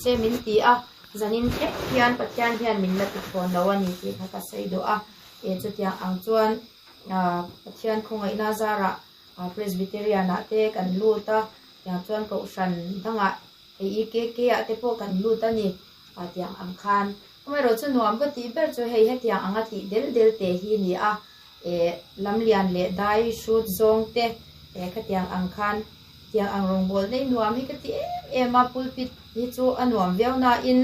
se min ti a, zanin thleng hian Pathian hian min la ti thawn lo a ni tih kha ka sawi duh a. E chutiang ang chuan Pathian khawngaihna zarah Presbyterian ah te kan lut a, tiang chuan Kohhran dangah hei EKK ah te pawh kan lut a ni tiang ang khan. Amaherawhchu nuam ka tih ber chu hei hetiang anga tih del del te hi a ni a, eh lamlian leh dai hrut zawng te eh khatiang ang khan tiang ang rawngbâwl nei nuam hi ka ti em em a, pulpit hi chu a nuam viau nain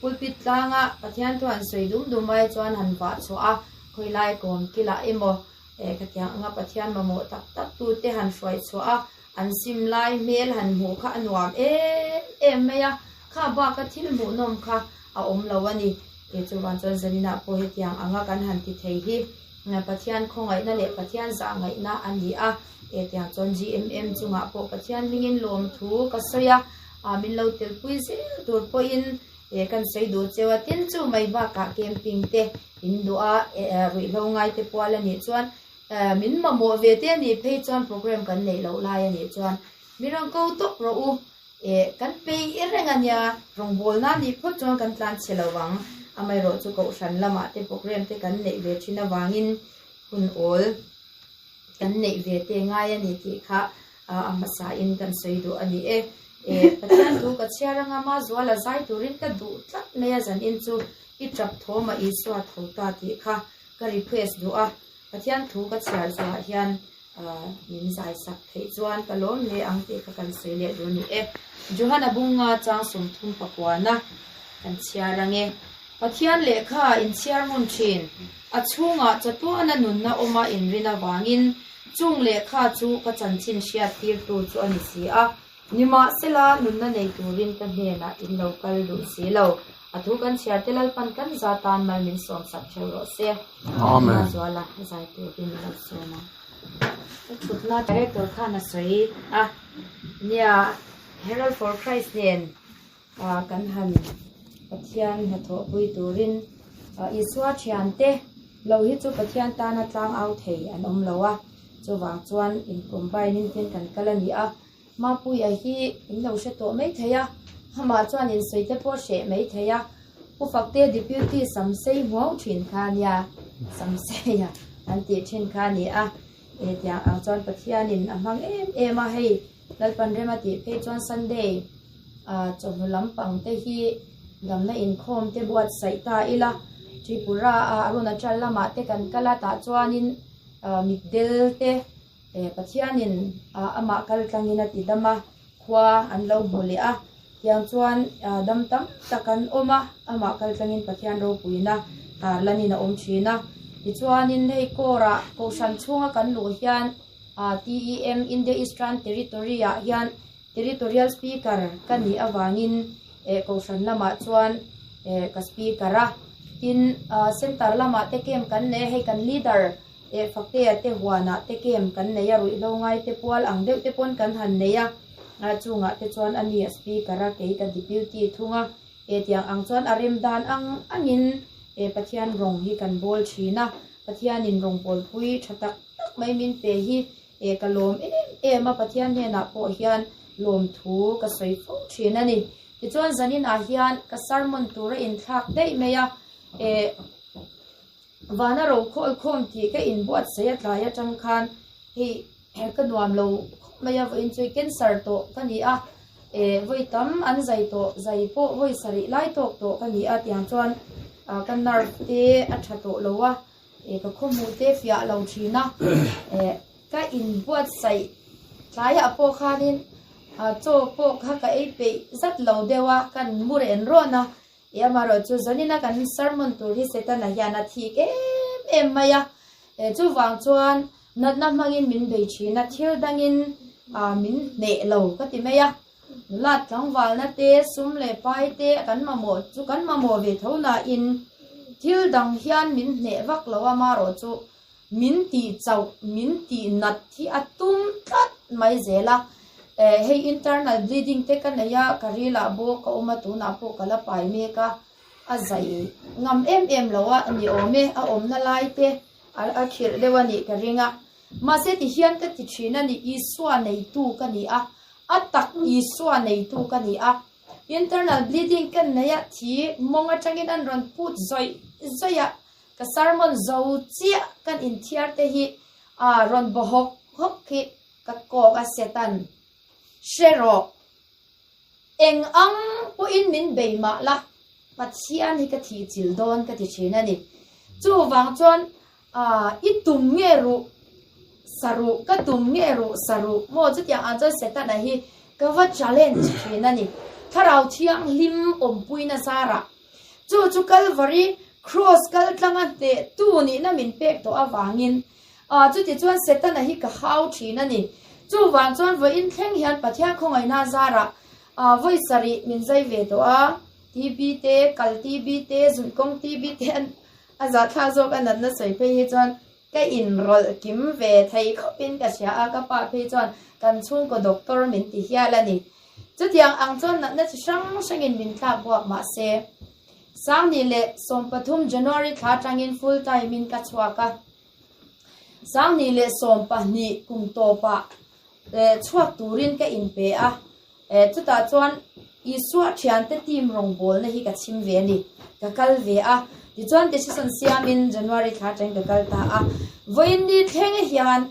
pulpit tlanga Pathian thu han sawi dum dum ai chuan han vah chhuah a, khawilai kawm kilah emaw eh khatiang anga Pathian mamawh tak tak tute han hruai chhuah a, an sim lai hmel han hmuh kha a nuam em em mai a, kha baka thil hmuhnawm kha a awm lo a ni. Kei chuan chuan zaninah pawh hetiang anga kan han ti thei hi Pathian khawngaihna leh Pathian zahngaihna a ni a, hetiang chuan GMM chungah pawh Pathian hmingin lawmthu ka sawi a, min lo telpui zel tur pawhin kan sawi duh cheu a, tin chu mai bakah camping te in duh a, ruihhlo ngaite pual a nih chuan Min mamawh ve te anih phei chuan program kan neih loh lai anih chuan mi rawn ko tawp rawh u. Eh, kan pei i reng ania, rawngbawlna anih phawt chuan kan tlan chhe lo vang. Amaherawhchu kohhran lamah te program te kan neih ve thin avangin hun awl kan neih ve te ngai ani tih kha a hmasa in kan sawi duh ani e. Eh, Pathian thu ka chhiar anga Mazuala zai turin ka duh tlat mai a zanin chu i tap thawm a Isua tho ta tih kha ka request duh a. Pathian thu ka chhiar zuah hian min zai sak theih chuan ka lawm hle ang tih kha kan sawi leh duh a ni e. Johana bunga chang 30 pakuana kan chhiar ang e. Pathian lehkha inchhiar ngun thin, a chhungah chatuana nunna awma inrin avangin chung lehkha chu ka chanchin hriat tirtu chu a ni si a. Nimahsela, nunna nei turin ka hnenah in lo kal duh si lo. A thu kan chhiar te Lalpan kan za tan mal min sawm sak theuh rawh se. Amen. Zuala zai turin min lo sawm ang. Ka thutna director khan a sawi a, nia Herald for Christ nen kan han Pathian hnathawh pui turin Isua thiante lo hi chu Pathian tana tlang au thei an awm lo a, chuvang chuan in combine in hian kan kal a ni a. Mapuia hi in lo hre tawh mai thei a, amah chuan in sawi te pawh hreh mai thei a, Pu Fakte Deputy Samsei hmuau thin kha a nia, Samseia an tih thin kha a ni a, hetiang ang chuan Pathianin a hmang em em a, hei Lalpan rem a tih phei chuan Sunday chawhnu lampang te hi damna inkhawm te buatsaih ta ila, Tripura a Arunachal lamah te kan kal a tah chuanin mitdel te Pathianin amah kal tlangin a ti dam a, khua an lo hmu leh a, tiang chuan dam tam tak an awm a, amah kal tlangin Pathian ropuina tarlanin a awm thin a. Tichuanin hei Kawrah Kohhran chhunga kan luh hian TEM India Eastern Territory ah hian Territorial Speaker ka nih avangin Kohhran lamah chuan ka Speaker a, tin Center lamah te camp kan nei a, hei kan Leader Eh Faktea te huanah te kem kan nei a, ruihhlo ngai te pual ang deuh te pawn kan han nei a, chungah te chuan a ni a speaker a, kei ka deputy thung a, eh tiang ang chuan a rem dan ang angin eh Pathian rawng hi kan bawl thin a, Pathianin rawngbawlpui tha tak tak mai min pe hi eh ka lawm em em a, Pathian hnenah pawh hian lawmthu ka sawi fo thin a ni. Tichuan zaninah hian ka sermon tur a inthlak daih mai a, eh. Vana ro khawl khawm tih ka inbuatsaih a tlai atang khan hei ka nuam lo khawp mai a, vawiin chu cancer tawh ka ni a, eh vawi tam an zai tawh, zai pawh vawi sarih lai tawk tawh ka ni a tiang chuan ka nerve te a tha tawh lo a, eh ka khawhmuh te fiah lo thin a, eh ka inbuatsaih tlaiah pawh khanin chaw pawh kha ka ei peih zat lo deuh a, kan mu ren rawn a. I amaherawh chu zanina kan sermon tur hi Setana hian a thik em em mai a, chuvang chuan natna hmangin min bei thin a, thil dangin min hneh lo ka ti mai a. Nula tlangvalna te, sum leh pai te kan mamawh chu kan mamawh ve tho nain thil dang hian min hneh vak lo a, amaherawh chu Min tih chauh, min tih nat hi a tum tlat mai zel a. Eh, hei internal bleeding te ka nei a, ka ril ah bawk ka awm a, tunah pawh ka la pai mek a, a zai ngam em em lo a ni awm e, a awmna lai te a khirh deuh a nih ka ring a. Mahse ti hian ka ti thin a ni, Isua neitu ka ni a, a tak Isua neitu ka ni a. Internal bleeding kan nei a, thi mawng atangin an rawn put zawih zawih a, ka sermon zo chiah kan inthiar te hi a rawn baw hawk hawk hi ka kawk a Satan hre rawh. Eng ang pawhin min bei mah la, Pathian hi ka thih chilh dawn ka ti thin a ni. Chuvang chuan i tum nge ruh saruh, ka tum nge ruh saruh maw chutiang ang chuan Setana hi ka va challenge thin a ni. Thlarau Thianghlim awmpuina zarah chu chu Kalvari Cross kal tlanga hnehtu nihna min pek tawh avangin Chuti chuan Setana hi ka hau thin a ni. Chuvang chuan vawiin thleng hian Pathian khawngaihna zarah vawi sarih min zai ve tawh a, TB te, kal TB te, zunhkawng TB te an a zahthlak zawk a natna sawi phei hi chuan ka inrawlh kim ve thei khawpin ka hria a, ka pa phei chuan kan chhungkaw doctor min ti hial a ni. Chutiang ang chuan natna chi hrang hrangin min tlak buak mah se, Sangni leh 13 January thla atangin full time in ka chhuak a. 2012 kum tawpah chhuak turin ka inpe a, chutah chuan Isua thiante team rawngbawlna hi ka chhim ve a ni, ka kal ve a. Tichuan decision siamin January thla atangin ka kal ta a. Vawiin ni thleng hian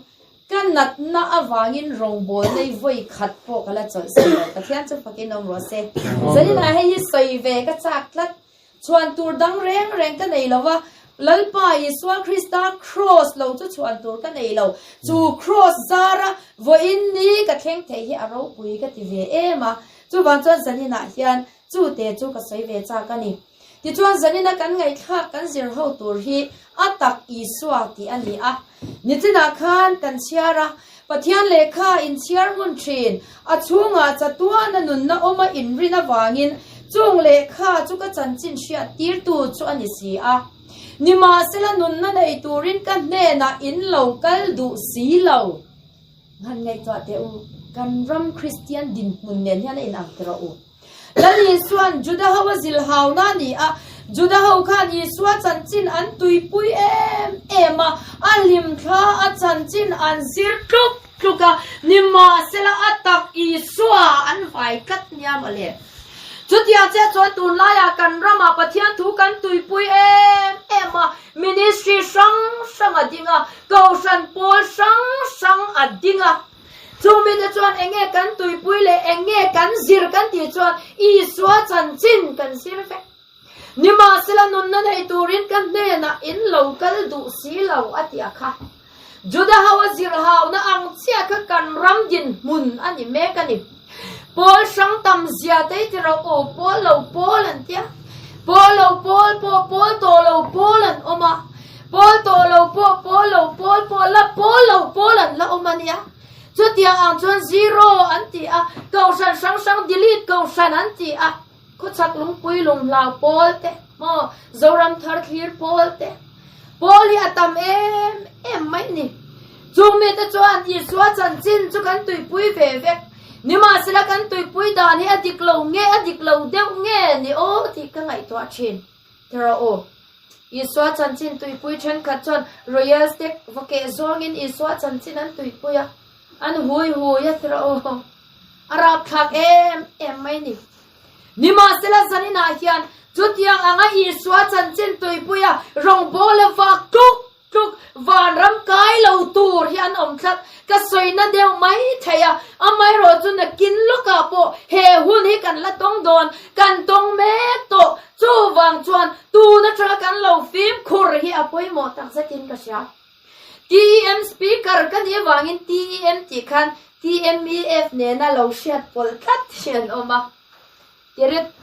ka natna avangin rawngbawlna hi vawi khat pawh ka la chawlh si lo. Pathian chu fakin awm rawh se. Zaninah hei hi sawi ve ka chak tlat. Chhuan tur dang reng reng ka nei lo va, Lalpa Isua Krista Kraws lo chu chhuan tur ka nei lo. Chu Kraws zara vawiin ni ka thleng theih hi a ropui ka ti ve em a. Chuvang chuan zaninah hian chu te chu ka sawi ve chak a ni. Tichuan zanina kan ngaihthlak kan zir ho tur hi a tak Isua tih a ni a. Nichinah khan kan chhiar a, Pathian lehkha inchhiar ngun thin, a chhungah chatuana nunna awma inrin avangin chung lehkha chu ka chanchin hriat tirtu chu a ni si a. Nimahsela nunna nei turin ka hnenah in lo kal duh si lo. Han ngaihtuah teh u, kan ram Kristian dinhmun nen hian a inang teh rawh u. Lal Isua'n Juda ho a zilhauna a ni a, Juda ho khan Isua chanchin an tuipui em em a, a hlimthla a chanchin an zir tluk tluk a, nimahsela a tak Isua an vai tlat nia mawle. Chutiang chiah chuan tunlaiah kan ramah Pathian thu kan tuipui em em a, ministry hrang hrang a ding a, kohhran pawl hrang hrang a ding a. Chu mite chuan eng nge kan tuipui leh eng nge kan zir kan tih chuan Isua chanchin kan zir vek. Nimahsela nunna nei turin ka hnenah in lo kal duh si lo a ti a kha. Juda ho a zir hauna ang chiah kha kan ram dinhmun a ni mek a ni. Pawl hrang tam zia te i ti rawh u, pawl lo pawl an tia. Pawl lo pawl pawh pawl tawh lo pawl an awm a. Pawl tawh lo pawh pawl lo pawl pawh la pawl lo pawl an la awm a nia. Chutiang ang chuan zero an ti a, kohhran hrang hrang delete kohhran an ti a, khawchhak lungpui lunghlau pawl te maw, Zoram thar thlir pawl te, pawl hi a tam em em mai ni. Chung mite chuan Isua chanchin chu kan tuipui ve vek. Nimahsela kan tuipui dan hi a dik lo nge a dik lo deuh nge ni aw tih ka ngaihtuah thin. Tiraw aw. Isua chanchin tuipui thenkhat chuan Royal Stag va keh zawngin Isua chanchin an tuipui a, an hui hui a tiraw aw. A rapthlak em em mai ni. Nimahsela zaninah hian chutiang anga Isua chanchin tuipui a rawngbawl a vak tluk Tluk vanram kai lo tur hi an awm tlat. Ka sawina deuh mai thei a, amaherawh chu nakin lawkah pawh he hun hi kan la tawng dawn, kan tawng mek tawh. Chuvang chuan tun atanga kan lo fimkhur hi a pawimawh tak zetin ka hria. TEM Speaker ka nih avangin TEM tih khan TMEF nena lo hriat pawlh tlat hi an awm a.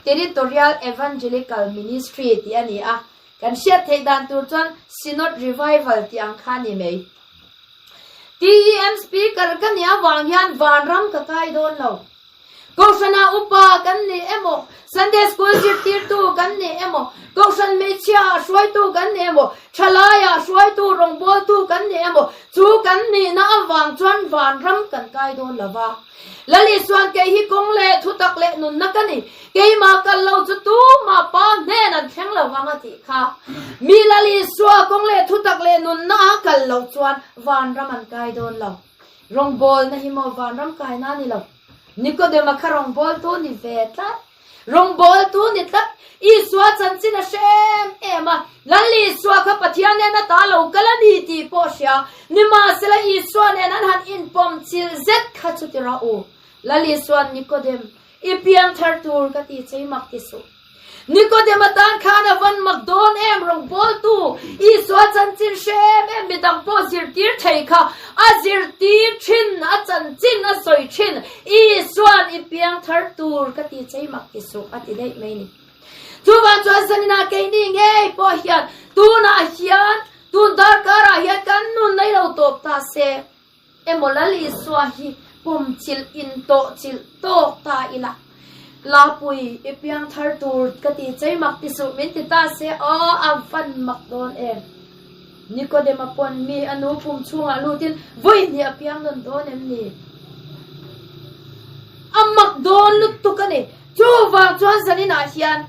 Territorial Evangelical Ministry tih a ni a, kan hriat theih dan tur chuan Synod Revival tih ang kha a ni mai. TEM Speaker ka nih avang hian vanram ka kai dawn lo. Kohhrana upa kan ni emaw, Sunday School zirtirtu kan ni emaw, Kohhran hmeichhia ah hruaitu kan ni emaw, thalai ah hruaitu rawngbawltu kan ni emaw, chu kan nihna avang chuan vanram kan kai dawn lo va. Lali chuan kei hi kawng leh thutak leh nunna ka ni, keimah kal lo chu tumah pa hnen an thleng lo vang a tih kha. Mi Lali Isua kawng leh thutak leh nunna a kal loh chuan vanram an kai dawn lo. Rawngbawlna hi maw vanram kaina a ni lo. Nikodema kha rawngbawltu ni ve tlat. Rawngbawltu ni tlat, Isua chanchin a hre em em a, Lal Isua kha Pathian nen a ta lo kal a ni tih pawh hria. Nimahsela Isua nen an han inpawm chilh zet kha chu ti rawh u. Lal Isua'n Nikodem, I piang thar tur ka ti che i mak ti suh. Nikodem atan khan a van mak dawn em rawngbawltu Isua chanchin hre em em midang pawh zirtir thei kha a zirtir thin, a chanchin a sawi thin. Isua'n i piang thar tur ka ti che i mak ti suh a ti daih mai ni. Chuvang chuan zaninah keini ngei pawh hian tunah hian tun darkarah hian kan nun nei lo tawp ta se. Emaw Lal Isua hi pum chilh in tawh chilh tawk ta ila, Lapui i piang thar tur ka ti chei mak ti suh min ti ta se aw a van mak dawn em. Nikodema pawn mi a nu pum chhungah lutin vawi hnih a piang nawn dawn em ni? A mak dawn lutuk a ni. Chuvang chuan zaninah hian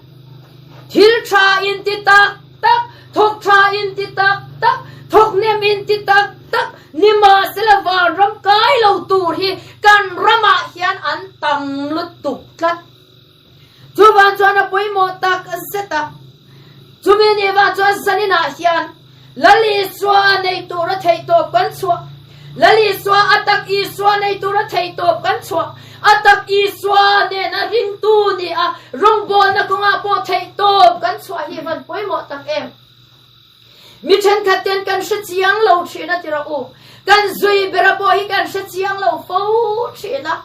thil tha in ti tak tak, thawk tha in ti tak tak, thawk hnem in ti tak tak nimahsela vanram kai lo tur hi kan ramah hian an tam lutuk tlat. Chuvang chuan a pawimawh tak zet a. Chumi ni vang chuan zaninah hian Lal Isua nei tura theihtawp kan chhuah, Lal Isua a tak Isua nei tura theihtawp kan chhuah, a tak Isua nena ringtu ni a rawngbawlna kawngah pawh theihtawp kan chhuah hi van pawimawh tak em? Mi thenkhat ten kan hre chiang lo thin a ti rawh u. Kan zui bera pawh hi kan hre chiang lo fo thin a.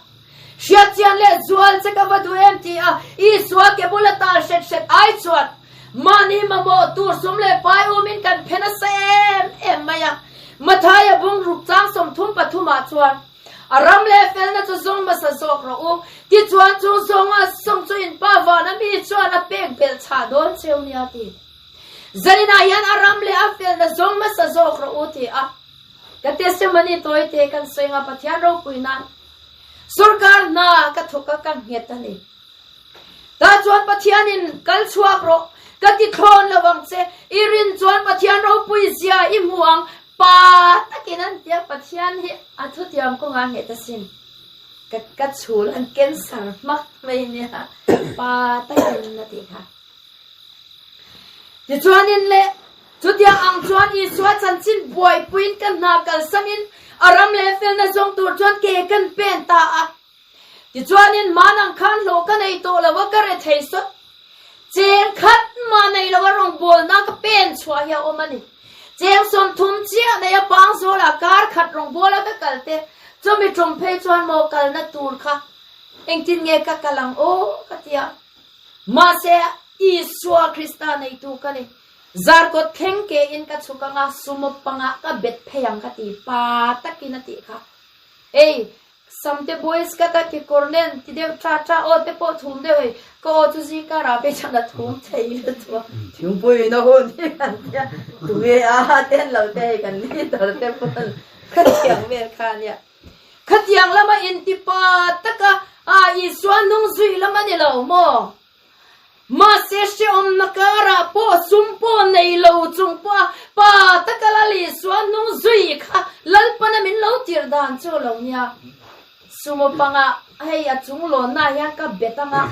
Hriatchian leh zual che ka va duh em ti a Isua ke bula tal hret hret ai chuan mahni mamawh tur sum leh pai umin kan phen nasa em em mai a. Mathaia bung ruk chang 33 ah chuan a ram leh felna chu zawng hmasa zawk rawh u, tichuan chu zawnga sawng chu in pa vana mi chuan a pek belh chhah dawn cheu nia ti. Zaninah hian a ram leh a felna zawng hmasa zawk rawh u ti a Ka testimony tawi te kan sawi nga Pathian ropui nan sorkar hna ka thawk a ka nghet a ni. Tah chuan Pathian in kal chhuak rawh ka ti thlawn lo ang che i rin chuan Pathian ropui zia i hmu ang pa takin an tia Pathian hi a thutiam kawngah nghet asin. Ka ka chhul an cancer hmak mai nia pa takin a tih kha. Tichuanin le, chutiang ang chuan Isua chanchin buaipuiin ka hna kalsanin a ram leh felna zawng tur chuan ke kan pen ta a. Tichuanin man ang khan hlawh ka nei tawh lo a, ka re thei sawt. Cheng khat mah nei lo a rawngbawlna ka pen chhuah hi a awm a ni. Cheng 30 chiah nei a pang zawlah kar khat rawngbawla ka kal te, chumi tum phei chuan maw kalna tur kha engtin nge ka kal ang aw ka ti a. Mahse, Isua Krista neitu ka ni. Zarkawt thleng ke in ka chhuk anga sumo pangah ka bet phei ang ka ti, pa takin a tih kha. Ei, Samte boys ka ta kekawr nen ti deuh tha tha aw te pawh thum deuh hei, ka aw chu zingkar ah phei chuan a thum thei lutuk a, thingpui in a hun hi kan tia, tunge a ten lo te hei kan leader te pawn ka thiang vel kha ania. Khatiang lama intipa taka a Isua nung zui lam a ni lo maw? Mahse hrehawmna karah pawh sum pawh nei lo chung pawha pa taka Lal Isua nung zui kha Lalpana min lo tir dan chu lo nia. Sumo panga hei a chung lawnna hian ka bet anga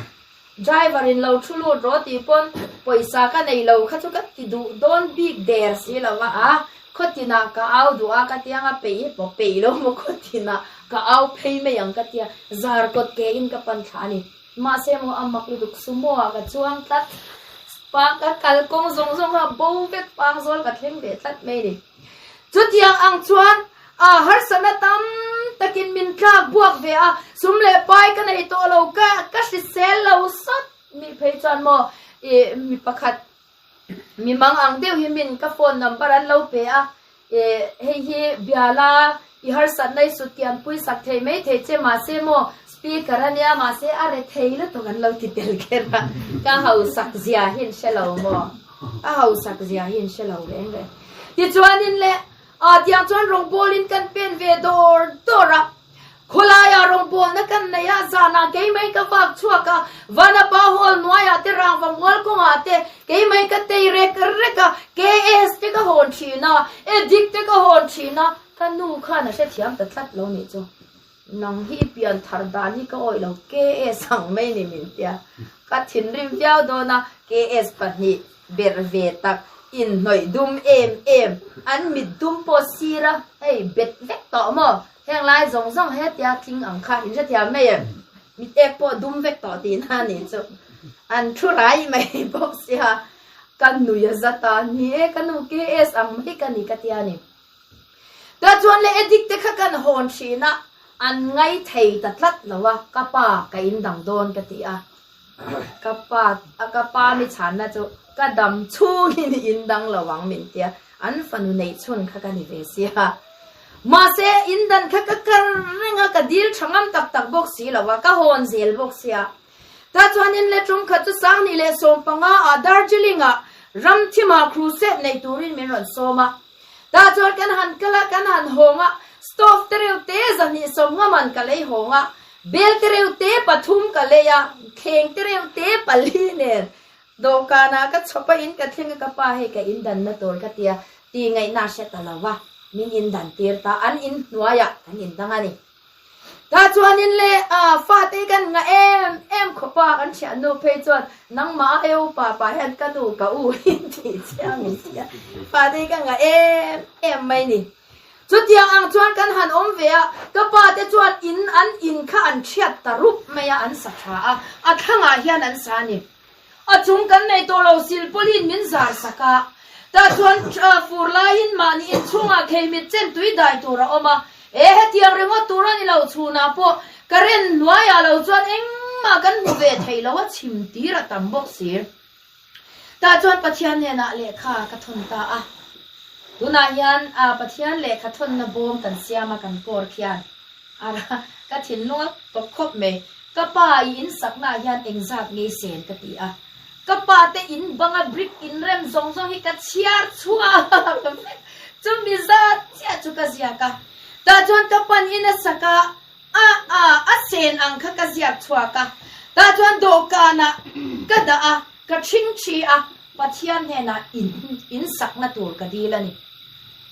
driver in lo thu lut rawh tih pawn pawisa ka nei lo kha chu ka ti duh dawn bik der si lo va a khawtinah ka au duh a ka tia anga peih pawh peih lo maw khawtinah ka au phei mai ang ka tia zar kawt ke in ka pan thla a ni mahse maw a mak lutuk sumo ah ka chuang tlat pa ka kal kawng zawng zawng kha bo vek pang zawl ka thleng ve tlat mai a ni. Chutiang ang chuan a harsatna tam takin min tlak buak ve a, sum leh pai ka nei tawh lo, ka ka hrisel lo sawt mi phei chuan maw ih mi pakhat mi mang ang deuh hi min ka phone number an lo pe a, ih hei hi biala i harsatna i sut kian pui sak thei mai thei che mahse maw speaker a nia mahse a re thei lutuk an lo ti tel kher a, ka hausak zia hi an hre lo maw. A hausak zia hi an hre lo reng reng. Tichuanin le, ah tiang chuan rawngbawlin kan pen ve dawr dawr a. Khawlaiah rawngbawlna kan nei a, zanah keimai ka vak chhuak a, Vanapa Hall hnuaiah te rangva mual kawngah te keimai ka tei rek rek a, KS te ka hawn thin a, Edik te ka hawn thin a, ka nu khan a hrethiam ta tlat lo nih chu. Nang hi i pian thar dan hi ka awih lo KS ang mai ni min tia. Ka thinrim viau dawn a, KS pahnih berh ve tak inhnawih dum em em, an mit dum pawh sir a, hei bet vek tawh maw? Heng lai zawng zawng hetia tling ang kha in hrethiam mai em? Mit ek pawh dum vek tawh tihna a nih chu. An thu rai mai bawk sia, ka nui a zat a, ni e ka nu KS ang mai ka ni ka tia ni. Tah chuan le addict te kha kan hawn thin a, an ngai thei ta tlat lo a, ka pa ka in dang dawn ka ti a, ka pa ka pa mi chhanna chu ka dam chhungin i in dang lo ang min tia, an fanu neih chhun kha ka ni ve sia. Mahse in dan kha ka kar reng a, ka dil tha ngam tak tak bawk si lo a, ka hawn zel bawk sia. Tah chuan in le tum khat chu Sangni leh Sawmpanga ah Darjeeling ah Ramthima crusade nei turin min rawn sawm a. Tah chuan kan han kal a, kan han hawng a, stove te reuh te zahnih sawmnga man ka lei hawng a, bel te reuh te pathum ka lei a, thleng te reuh te pali nen dawhkanah ka chhawp a, in ka thleng a, ka pa hei ka in danna tur ka tia ti ngaihna a hre ta lo va, min in dan tir ta, an in hnuaiah kan in dang a ni. Tah chuanin le fate kan ngah em em khawp a, kan thiannu phei chuan nangmah a eu pa pa hian ka nu ka u hi tih chiang in tia, fate ka ngah em em mai ni. Chutiang ang chuan kan han awm ve a, ka pa te chuan in an in kha an thiat ta rup mai a, an sa tha a, a thlangah hian an sa a ni. A chung kan nei tawh lo silpawlin min zar sak a, tah chuan fur laiin mahni inchhungah kheimit chen tui dai tur a awm a, e hetiang ringawt tur a ni lo chhunah pawh current hnuaiah lo chuan engmah kan hmu ve thei lo a chhim tir a tam bawk si. Tah chuan Pathian hnenah lehkha ka thawn ta a, tunah hian Pathian lehkha thawnna bawm kan siam a kan kawr khian A ka thinlung a tawp khawp mai. Ka pa i in sakna ah hian engzat ngei sen ka ti a. Ka pa te in banga brick in rem zawng zawng hi ka chhiar chhuak vek. Chumi zat chiah chu ka ziak a. Tah chuan ka pan in a sak a, a a a sen ang kha ka ziak chhuak a. Tah chuan dawhkanah ka dah a, ka thing thi a, Pathian hnenah in in sakna tur ka dil a ni.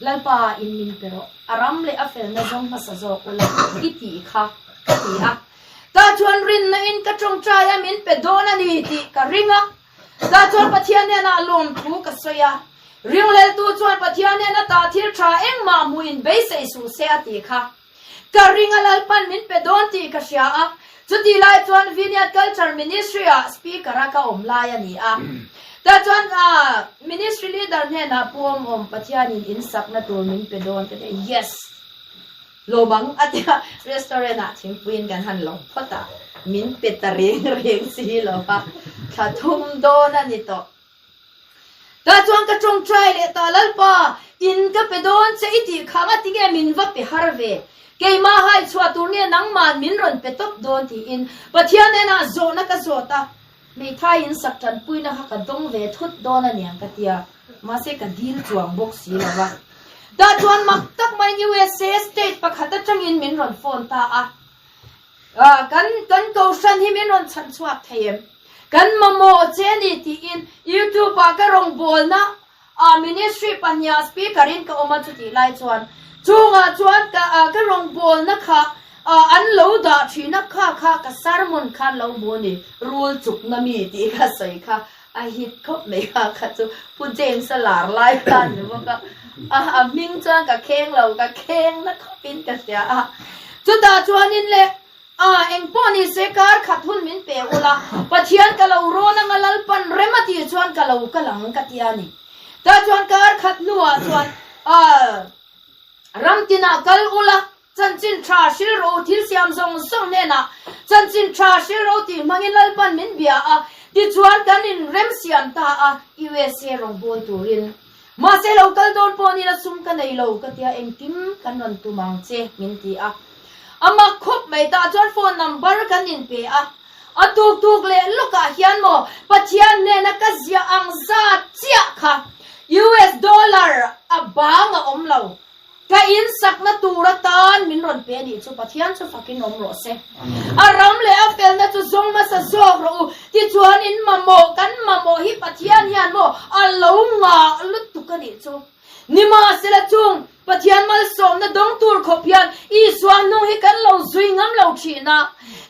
Lalpa in min pe rawh, a ram leh a felna zawng hmasa zawk ula i tih kha ka ti a. Tah chuan rinna in ka tawngtai a min pe dawn a ni tih ka ring a. Tah chuan Pathian hnenah lawmthu ka sawi a. Ringleltu chuan Pathian hnena tah thil tha engmah hmuh in beisei suh se a tih kha. Ka ring a Lalpan min pe dawn tih ka hria a, chutih lai chuan Vineyard Culture Ministry ah Speaker a ka awm lai a ni a. Tah chuan Ministry Leader hnenah Pu Awmawm Pathianin in sakna tur min pe dawn ka ti a, Yes! Lawmang a ti a, restaurant ah thingpuiin kan han lawm phawt a, min pe ta reng reng si lo va, thla thum dawn a ni tawh. Tah chuan ka tawngtai leh ta, Lalpa, in ka pe dawn che i tih kha nga tinge min va pe har ve? Keimah hai chhuah tur nge nangman min rawn pe tawp dawn tiin Pathian enah zawhna ka zawt a, hmeithai in sak tanpuina kha ka dawng ve thut dawn a niang ka tia, mahse ka dil chuang bawk si lo va. Tah chuan mak tak maiin USA state pakhat atangin min rawn phone ta a, Kan kan kohhran hi min rawn chhan chhuak thei em? Kan mamawh che a ni tiin YouTube ah ka rawngbawlna ah ministry pahniha speaker in ka awm a chutih lai chuan chungah chuan ka ka rawngbawlna kha an lo dah thin a kha kha ka sermon khan lo hmu a ni rul chukna mi tih ka sawi kha a hit khawp mai kha kha chu Pu James a lar lai khan ni bawk a a hming chuan ka kheng lo ka kheng na khawp in ka hria a chutah chuanin le a engpawh ni se kar khat hun min pe ula Pathian ka lo rawn anga Lalpan rem a tih chuan ka lo kal ang ka ti a ni tah chuan kar khat hnuah chuan a ram tinah kal ula Chanchin tha hril ro thil siam zawng zawng hnenah chanchin tha hril ro tih hmangin Lalpan min bia a, tichuan kan inrem siam ta a, USA rawngbâwl turin. Mahse lo kal dawn pawh nila sum ka nei lo ka tia engkim kan rawn tum ang che min ti a. A mak khawp mai tah chuan phone number kan inpe a, a tuk tuk leh lawkah hian maw Pathian hnena ka ziah ang zat chiah kha US dollar a bang a awm lo. Ka in sakna tur atan. Lalpa'n min rawn pe a nih chu Pathian chu fakin awm rawh se. A ram leh a felna chu zawng hmasa zawk rawh u. Tichuan in mamawh, kan mamawh hi Pathian hian maw a lo ngah lutuk a nih chu. Nimahsela chung Pathian malsawmna dawng tur khawp hian Isua hnung hi kan lo zui ngam lo thin a.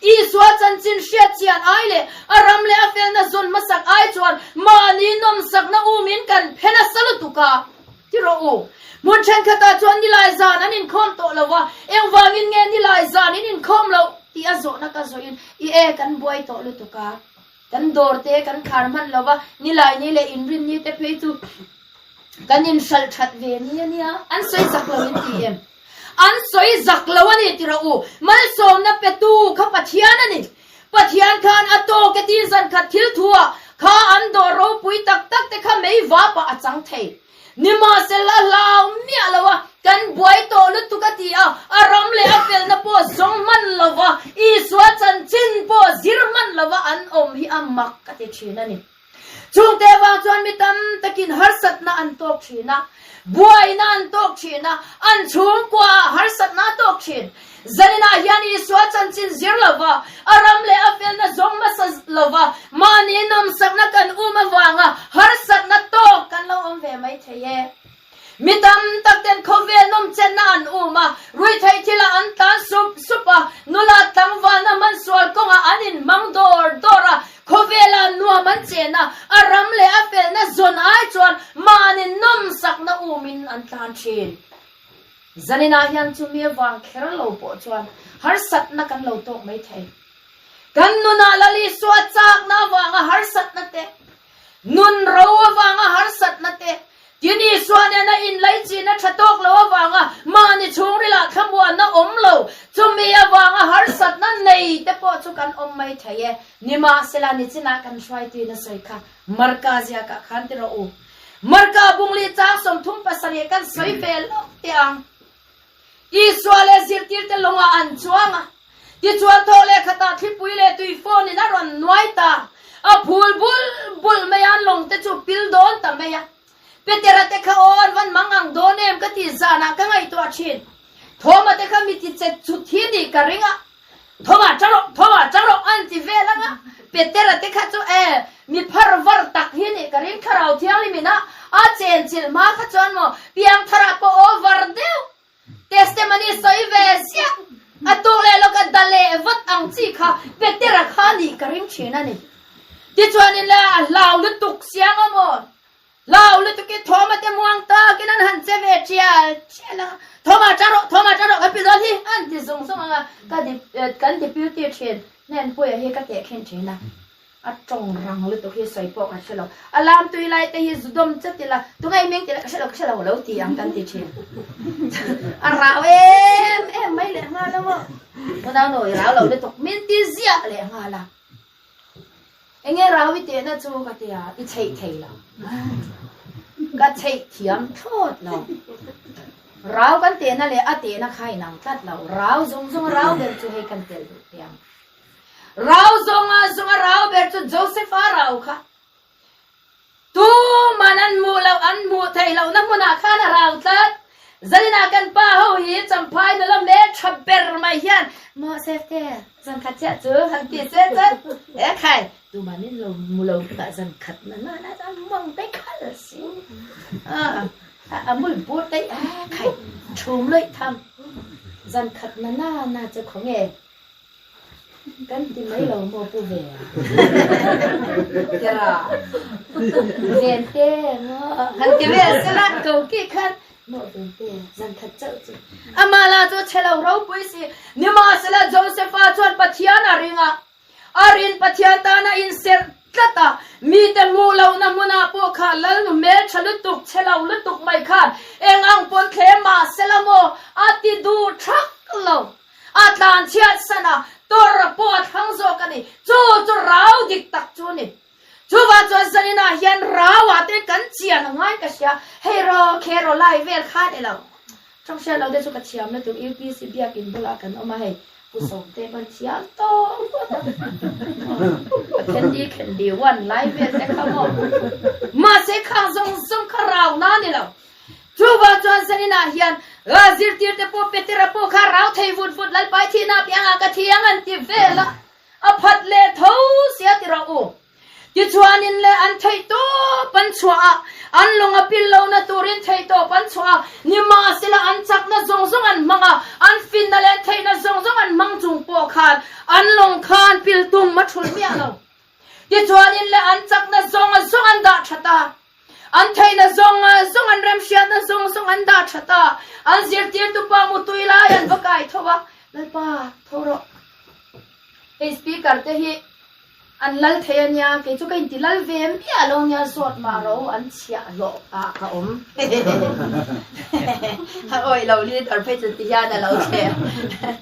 Isua chanchin hriat chian ai leh a ram leh a felna zawn hmasak ai chuan mahni nawmsakna umin kan phe nasa lutuk a. Ti rawh u. Hmun thenkhatah chuan nilai zan an inkhawm tawh lo va, engvangin nge nilai zan in inkhawm loh tih a zawhna ka zawhin i e kan buai tawh lutuk a. Kan dawr te kan khar hman lo va, nilai ni leh inrin ni te phei chu kan inhralh that ve ni a nia. An sawi zak lo in ti em? An sawi zak lo a ni ti rawh u. Malsawmna petu kha Pathian a ni. Pathian khan a tawk e ti zan khat thil thu ah kha an dawr ropui tak tak te kha mei vap ah a chang thei. Nimahsela hlau miah lo a, kan buai tawh lutuk a ti a, a ram leh a felna pawh zawng hman lo va, Isua chanchin pawh zir hman lo va an awm hi a mak ka ti thin a ni. Chungte avang chuan mi tam takin harsatna an tawk thin a, buaina an tawk thin a, an chhungkua ah harsatna a tawk thin. Zaninah hian Isua chanchin zir lo va, a ram leh a felna zawng hmasa lo va, mahni nawmsakna kan um avanga harsatna tawk kan lo awm ve mai thei e. Mi tam tak ten khawvel nawmchenna an um a, ruihtheih thilah an tlan sup sup a, nula tlangvalna hmansual kawngah an inhmang dawr dawr a, khawvela nuam an chen a, a ram leh a felna zawn ai chuan mahni nawmsakna umin an tlan thin. Zaninah hian chumi avang kher lo pawh chuan harsatna kan lo tawk mai thei. Kan nunah Lal Isua chakna avanga harsatna te, nun ro avanga harsatna te, tin Isua nena inlaichinna tha tawk lo avanga mahni chhungrilah thlamuanna awm lo, chumi avanga harsatna nei te pawh chu kan awm mai thei e. Nimahsela nichinah kan hruaituin a sawi kha Marka ziakah khan ti rawh u. Marka bungli chang 37 kan sawi ve lawk teh ang. Isua leh zirtirte lawngah an chuang a, tichuan thaw leh khatah thlipui leh tui phone in a rawn nuai ta. A phul bul bul mai a, an lawng te chu pil dawn ta mai a. Petera te kha aw an van mang ang dawn em ka tih zanah ka ngaihtuah thin. Thawma te kha mi ti chet chut hi nih ka ring a. Thawma tang rawh, Thawma tang rawh an ti vel ang a, Petera te kha chu e, mi phar var tak hi nih ka ring Thlarau Thianghlim in a a chen chilh hma kha chuan maw piangthar ah pawh aw var deuh testimony sawi ve ziah a tuk leh lawk a da leh vat ang chi kha Petera kha nih ka ring thin a ni. Tichuanin le a hlau lutuk siang a maw? Hlau lutuk i Thawma te muang takin an han che ve tial tial a, Thawma ta rawh, Thawma ta rawh, kan pi dawn hi an ti zung zung ang a, ka kan deputy thin Hnenpuia hi ka tehkhin thin a, a tawng rang lutuk hi sawi pawh ka hre lo, a lam tui lai te hi zu dawm chat ila, tunge i meng tih la ka hre lo, ka hre lo lo ti ang kan ti thin, a rau em em mai leh nghal a maw, unau nu i rau lo lutuk min ti ziah leh nghal a. Enge rau i tehna chu ka ti a, i chheih thei lo. Ka chheih thiam thlawt lo. Rau kan tehna leh a tehna kha inang tlat lo. Rau zawng zawng a rau ber chu hei kan telh duh teh ang. Rau zawng a zawng a rau ber chu Joseph-a rau kha. Tuman an hmuh loh, an hmuh theih lohna hmunah khan a rau tlat. Zaninah kan pa ho hi Champhai nula hmeltha ber mai hian Maw Safte, zan khat chiah chu han ti se chuan e khai, tuman in lo hmu lo hmunah zan khat na na na chuan mawng te khal si. A mul bur te e khai, thum lawih tham. Zan khat na na na chu khawnge. Kan ti mai lo maw pu ve a? Tira ven te maw han ti ve se la ko ki khan maw ven te zan khat chauh chu amah la chu chhe lo ropui si nimahsela Josepha chuan Pathian a ring a a rin Pathian tana inserh tlat a mite hmuh lohna hmunah pawh kha lalnu hmeltha lutuk chhe lo lutuk mai khan eng ang pawn thlem mahsela maw a ti duh thak lo. A tlan chhiat san a, tawr pawh a thlang zawk a ni. Chu chu rau dik tak chu a ni. Chuvang chuan zaninah hian rauah te kan chian a ngai ka hria. Hei ro khe ro lai vel kha ni lo. Tawng hriat lo te chu ka thiam lutuk UPC biakin bulah kan awm a hei Pu Sawmte pawn thiam tawh ngawt a. A khendi khendi one lai vel te kha maw. Mahse khang zawng zawng kha rau na ni lo. Chuvang chuan zaninah hian. A zirtirte pawh Petera pawh kha rau thei vut vut Lalpai thihna apiangah ka thi ang an ti vel a, a phat leh tho sia ti rawh u. Tichuanin le an theih tawp an chhuah a, an lung a pil lohna turin theih tawp an chhuah a, nimahsela an chakna zawng zawng an hmang a, an finna leh an theihna zawng zawng an hmang chung pawh khan an lung khan pil tum a thulh miah lo. Tichuanin le an chakna zawng zawng an dah that a, an theihna zawng zawng an remhriatna zawng zawng an dah that a, an zirtirtu pa mutui lai an va kai tho a, Lalpa, tho rawh. Hei speaker te hi An lal thei a nia, kei chu ka inti lal ve miah lo nia, zawt mah ro an chhiah hlawh ah ka awm. A awih lo leader phei chu ti hian a lo thleh.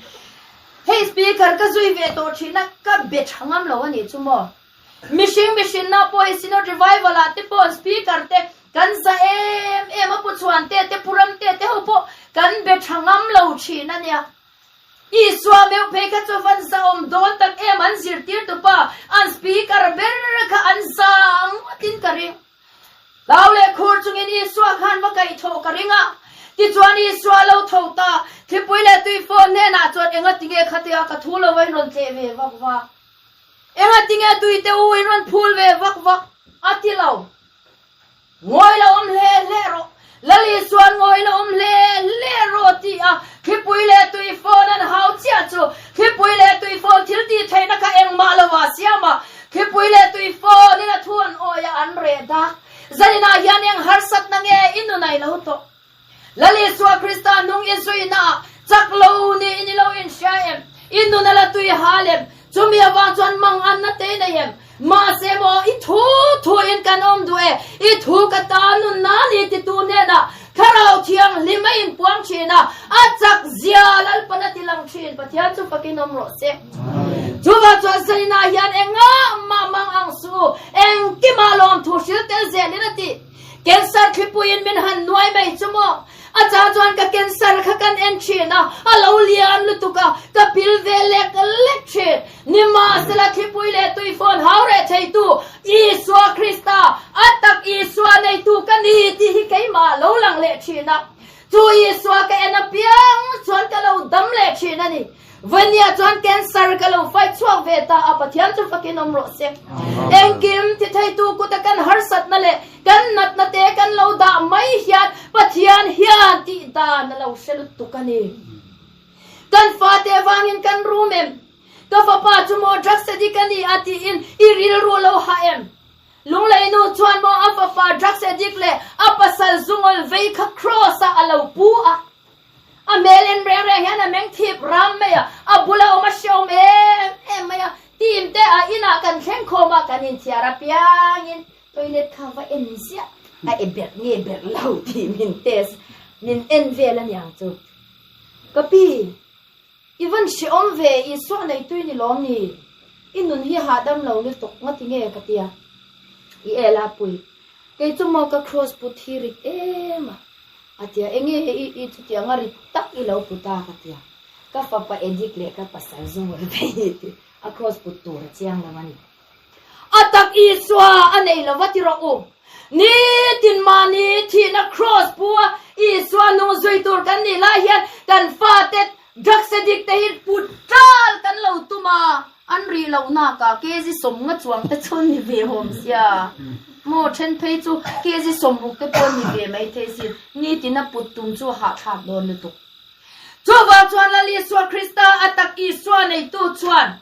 Hei speaker ka zui ve tawh thin a, ka be tha ngam lo a nih chu maw. Mihring mihrinna pawh hi Synod Revival ah te pawh speaker te kan za em em a, Pu Chhuante te Pu Ramte te ho pawh kan be tha ngam lo thin a nia. Isua meuh phei kha chu van zahawm dawn tak em an zirtirtupa an speaker ber kha an za ngawtin ka ring. Hlau leh khur chungin Isua khan va kaihthawh ka ring a. Tichuan Isua lo tho ta, thlipui leh tuifawn hnenah chuan engatinge khatia ka thu lo a in rawn tleh ve vak vak. Engatinge tuite u in rawn phul ve vak vak a ti lo. Ngawi lo awm hle hle rawh. Lal Isuan ngawi lo awm hle hle rawh ti a thlipui leh tuifawn an hau chiah chu thlipui leh tuifawn thil tih theihna kha engmah lo ah siam a, thlipui leh tuifawn in a thu an awi a an reh dak. Zaninah hian eng harsatna nge i nunai lo tawh? Lal Isua Krista nung i zuina ah chak lo niin i lo inhria em? I nun a la tui hal em? Chumi avang chuan mang an na te nei em? Mahse maw i thu thu in kan awm duh e, i thu ka ta nun na ni titu hnenah Thlarau Thianghlim a inpuang thin a, a chak zia Lalpan a ti lang thin. Pathian chu fakin awm rawh se. Chuvang chuan Zaninah hian engah mah mang ang suh u, engkimah lawmthu hril tel zelin a ti. Cancer thlipuiin min han nuai mai chu maw? A chang chuan ka cancer kha kan en thin a, a lo lian lutuk a, ka pil ve lek lek thin. Nimahsela thlipui leh tuifawn hau reh theitu Isua Krista, a tak Isua neitu ka ni tih hi keimah lo lang leh thin a. Chu Isua ka en apiang chuan ka lo dam leh thin a ni. Vania chuan cancer ka lo fight chhuak ve ta a, Pathian chu fakin awm rawh se. Engkim thi theitu kuta kan harsatna leh kan natna te kan lo dah mai hian Pathian hian tih dan a lo hre lutuk a ni. Kan fate vangin kan rum em? Ka fapa chu maw drugs addict a ni a tiin i rilru lo hah em? Lunglei nu chuan maw a fapa drugs addict leh a pasal zungawl vei kha cross ah a lo pu a. A hmel en reng reng hian a meng thip ram mai a, a bula awm a hreawm em em mai a. Team te ah inah kan thleng khawm a, kan inthiar apiangin toilet kha va en ziah a e berh nge berh lo tih min test, min en vel a niang chu. Ka pi, i van hreawm ve, Isua neitui ni lawm ni? I nun hi hahdam lo lutuk ngati nge ka tia? I el a pui, kei chu maw ka cross put hi rit em a. A tia, Enge i i chutiang a rit tak i lo put a? ka tia. Ka fapa Edik leh ka pasal zungul phei hi ti a cross put tur a chiang lo a ni. A tak Isua a nei lo va ti rawh u. Nitin mahni thihna cross pu a Isua nung zui tur kan nih lai hian kan fate drugs addict te hi put ṭal kan lo tum a. An rih loh nakah kg 50 chuang te chu ni ve hawm sia maw then phei chu kg 60 te pawh ni ve mai thei sin nitin a put tum chu a hahthlak dawn lutuk. Chuvang chuan Lal Isua Krista a tak Isua neitu chuan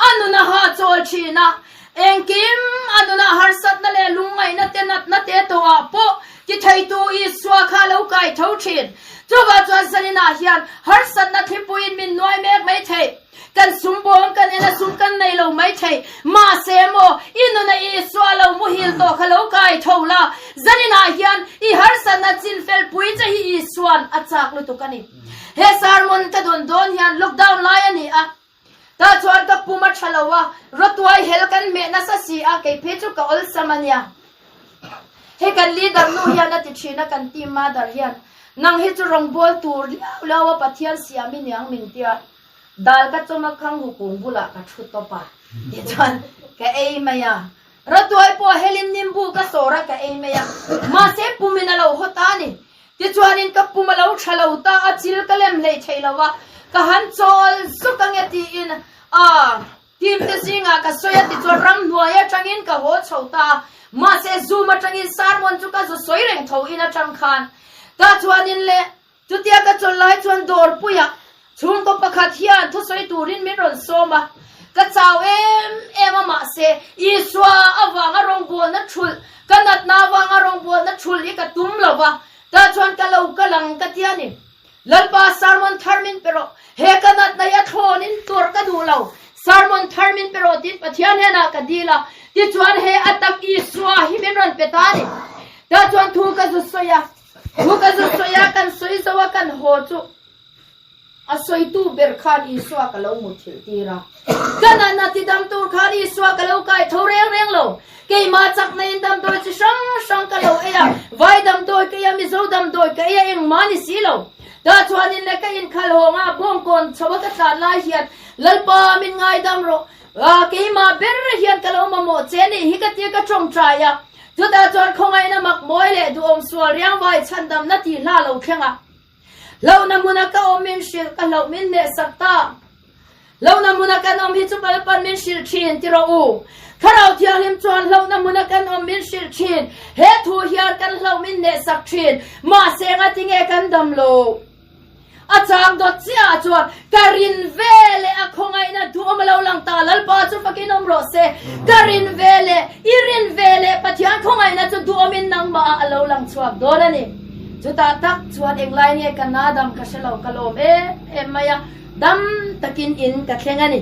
a nun a hahchawl thin a, engkim a nunah harsatna leh lungngaihna te natna te tawhah pawh ti theitu Isua kha a lo kai tho thin. Chuvang chuan zaninah hian harsatna thlipuiin min nuai mek mai thei. Kan sum bawm kan en a sum kan nei lo mai thei. Mahse maw, i nuna Isua lo muhil tawh kha lo kai tho la, zaninah hian i harsatna chin fel pui che hi Isua'n a chak lutuk a ni. He sermon ka dawn dawn hian lockdown lai a ni a, tah chuan ka pum a tha lo a, rawtuai hel kan hmeh nasa si a, kei phei chu ka awlsam a nia. He kan leader nu hian a ti thin a, kan team mother hian, nang hi chu rawngbâwl tur liau liau a Pathian siam i niang min tia. Dal ka chawm a khang hu kung bulah ka thu tawp a, tichuan ka ei mai a. Ratuai pawh helin nimbu ka sawr a ka ei mai a, mahse pumin a lo haw ta a ni. Tichuan. Tichuanin ka pum a lo tha lo ta a, chil ka lem hlei thei lo a, ka han chawl zuk ange tiin a team te zingah ka sawi a, tichuan ramhnuai atangin ka haw chho ta a, mahse Zoom atangin sermon chu ka zu sawi reng tho in atang khan tah chuanin le Chutia ka chawl lai chuan dawrpuiah chhungkaw pakhat hian thusawi turin min rawn sawm a, ka chau em em a mahse Isua avanga rawngbawlna thulh, ka natna avanga rawngbawlna thulh hi ka tum lo va, tah chuan ka lo kal ang ka ti a ni. Lalpa sermon thar min pe rawh, he ka natna hi a thlawnin tuarh ka duh lo, sermon thar min pe rawh tiin Pathian hnenah ka dil a, tichuan he a tak Isua hi min rawn pe ta a ni. Tah chuan thu ka zu sawi a. Thu ka zu sawi a, kan sawi zo a, kan haw chu a sawitu ber khan Isua ka lo mutthilh tir a. Ka natna ti dam tur khan Isua ka lo kai tho reng reng lo. Keimah chakna in damdawi chi hrang hrang ka lo ei a, vai damdawi ka ei a, Mizo damdawi ka ei a, engmah ni si lo. Tah chuanin le ka inkhal hawng a, bawngkawn chho a ka tlan lai hian Lalpa min ngaidam rawh, keimah ber hian ka lo mamawh che nih hi ka tia ka tawngtai a. Chutah chuan khawngaihna mak mawi leh duhawm sual riangvai chhandamna tih hla lo thleng a, hlauhna hmuna ka awm min hrilh ka hlauh min hnehsak ta. Hlauhna hmuna kan awm hi chu Lalpan min hrilh thin ti rawh u. Thlarau Thianghlim chuan hlauhna hmuna kan awm min hrilh thin. He thu hian kan hlauh min hnehsak thin. Mahse ngatinge kan dam lo? A chang dawt chiah ah chuan ka rin ve leh a khawngaihna duhawm a lo lang ta, Lalpa chu fakin awm rawh se. Ka rin ve leh i rin ve leh Pathian khawngaihna chu duhawmin nangmah ah a lo lang chhuak dawn a ni. Chutah tak chuan englai nge ka na dam ka hre lo, ka lawm em em mai a, dam takin in ka thleng a ni.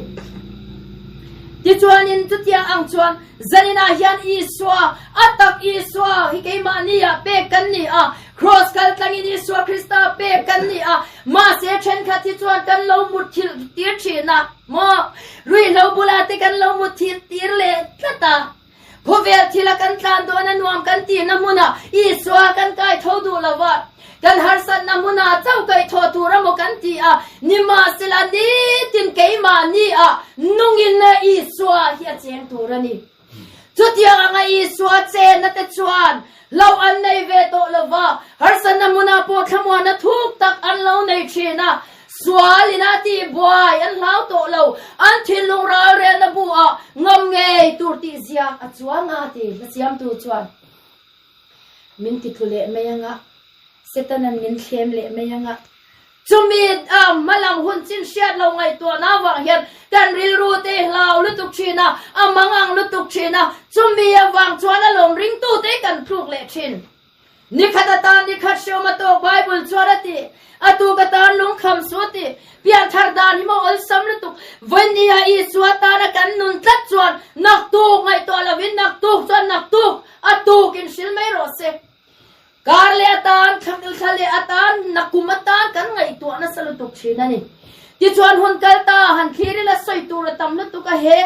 Tichuanin chutiang ang chuan zaninah hian Isua, a tak Isua hi keimahni ah pek kan ni a, Kraws kal tlangin Isua Krista pek kan ni a, mahse thenkhat hi chuan kan lo mutthilh tir thin a, maw? Ruihhlo bulah te kan lo mutthilh tir leh tlat a. Khawvel thila kan tlan dawn a nuam kan tihna hmunah Isua kan kai tho duh lo va, kan harsatna hmunah chauh kaih thawh tur a maw kan ti a, nimahsela nitin keimahni ah nungin Isua hi a cheng tur a ni. Chutiang anga Isua chenna te chuan hlauh an nei ve tawh lo va, harsatna hmunah pawh thlamuanna thuk tak an lo nei thin a, sual ina tihbuai an hlau tawh lo, an thinlung ralrelna bu ah ngam ngei tur tih ziak a chuang a ti hlasiamtu chuan min ti tlu leh mai anga. Setanan min thlem leh mai anga. Chumi a hmalam hun chin hriat lo ngaihtuahna avang hian kan rilru te hlau lutuk thin a, a mangang lutuk thin a, chumi avang chuan a lawm ringtute kan tluk leh thin. Nikhat atan nikhat hreawm a tawk Bible chuan a ti, a tuk atan lungkham su a ti, pianthar dan hi maw awlsam lutuk, vawinia Isua tana kan nun tlat chuan naktuk ngaihtuah lovin naktuk chuan naktuk a tuk inhrilh mai rawh se. Kar leh atan, thla leh atan, nakum atan kan ngaihtuah nasa lutuk thin a ni. Tichuan hun kal ta han thlir ila sawi tur a tam lutuk a he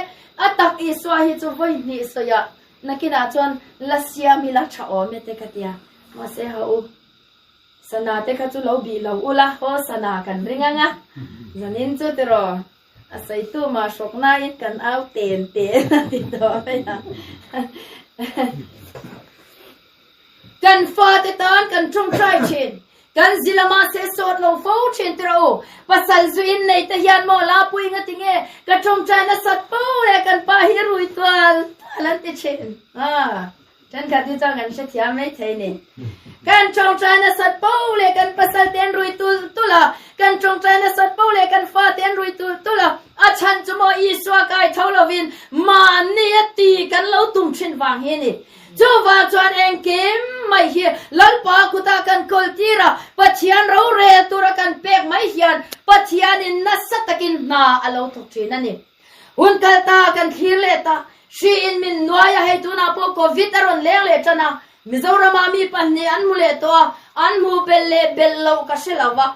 a tak Isua hi chu vawi hnih sawi ah nakinah chuan la siam ila tha awm e te ka tia. Mahse ha u, sana te kha chu lo bih lo ula haw sana kan ring ang a, zanin chu tiraw a sawi tu mah hrawk nain kan au ten ten a ti tawh mai a. Kan fate tan kan tawngtai thin. Kan zi lama se sawt lo fo thin tira u. Pasal zu in nei te hian maw la pui nga tinge ka tawngtai nasat fo le kan pa hi rui tual tual an ti thin. Ha. Thenkhat hi chuan kan hrethiam mai thei ni. Kan tawngtai nasat fo le kan pasal te an rui tul tul a. Kan tawngtai nasat fo le kan fate an rui tul tul a. A chhan chu maw Isua kai tho lovin mahni a ti kan lo tum thin vang hi ni. Chuvang chuan engkim mai hi Lalpa kutah kan kawl tir a, Pathian rorel tura kan pek mai hian Pathianin nasa takin hna a lo thawk thin a ni. Hun kal ta kan thlir leh ta, hri in min nuai a, hei tunah pawh Covid a rawn leng leh tan a, Mizorama mi pahnih an hmu leh tawh a, an hmu belh leh belh loh ka hre lo va,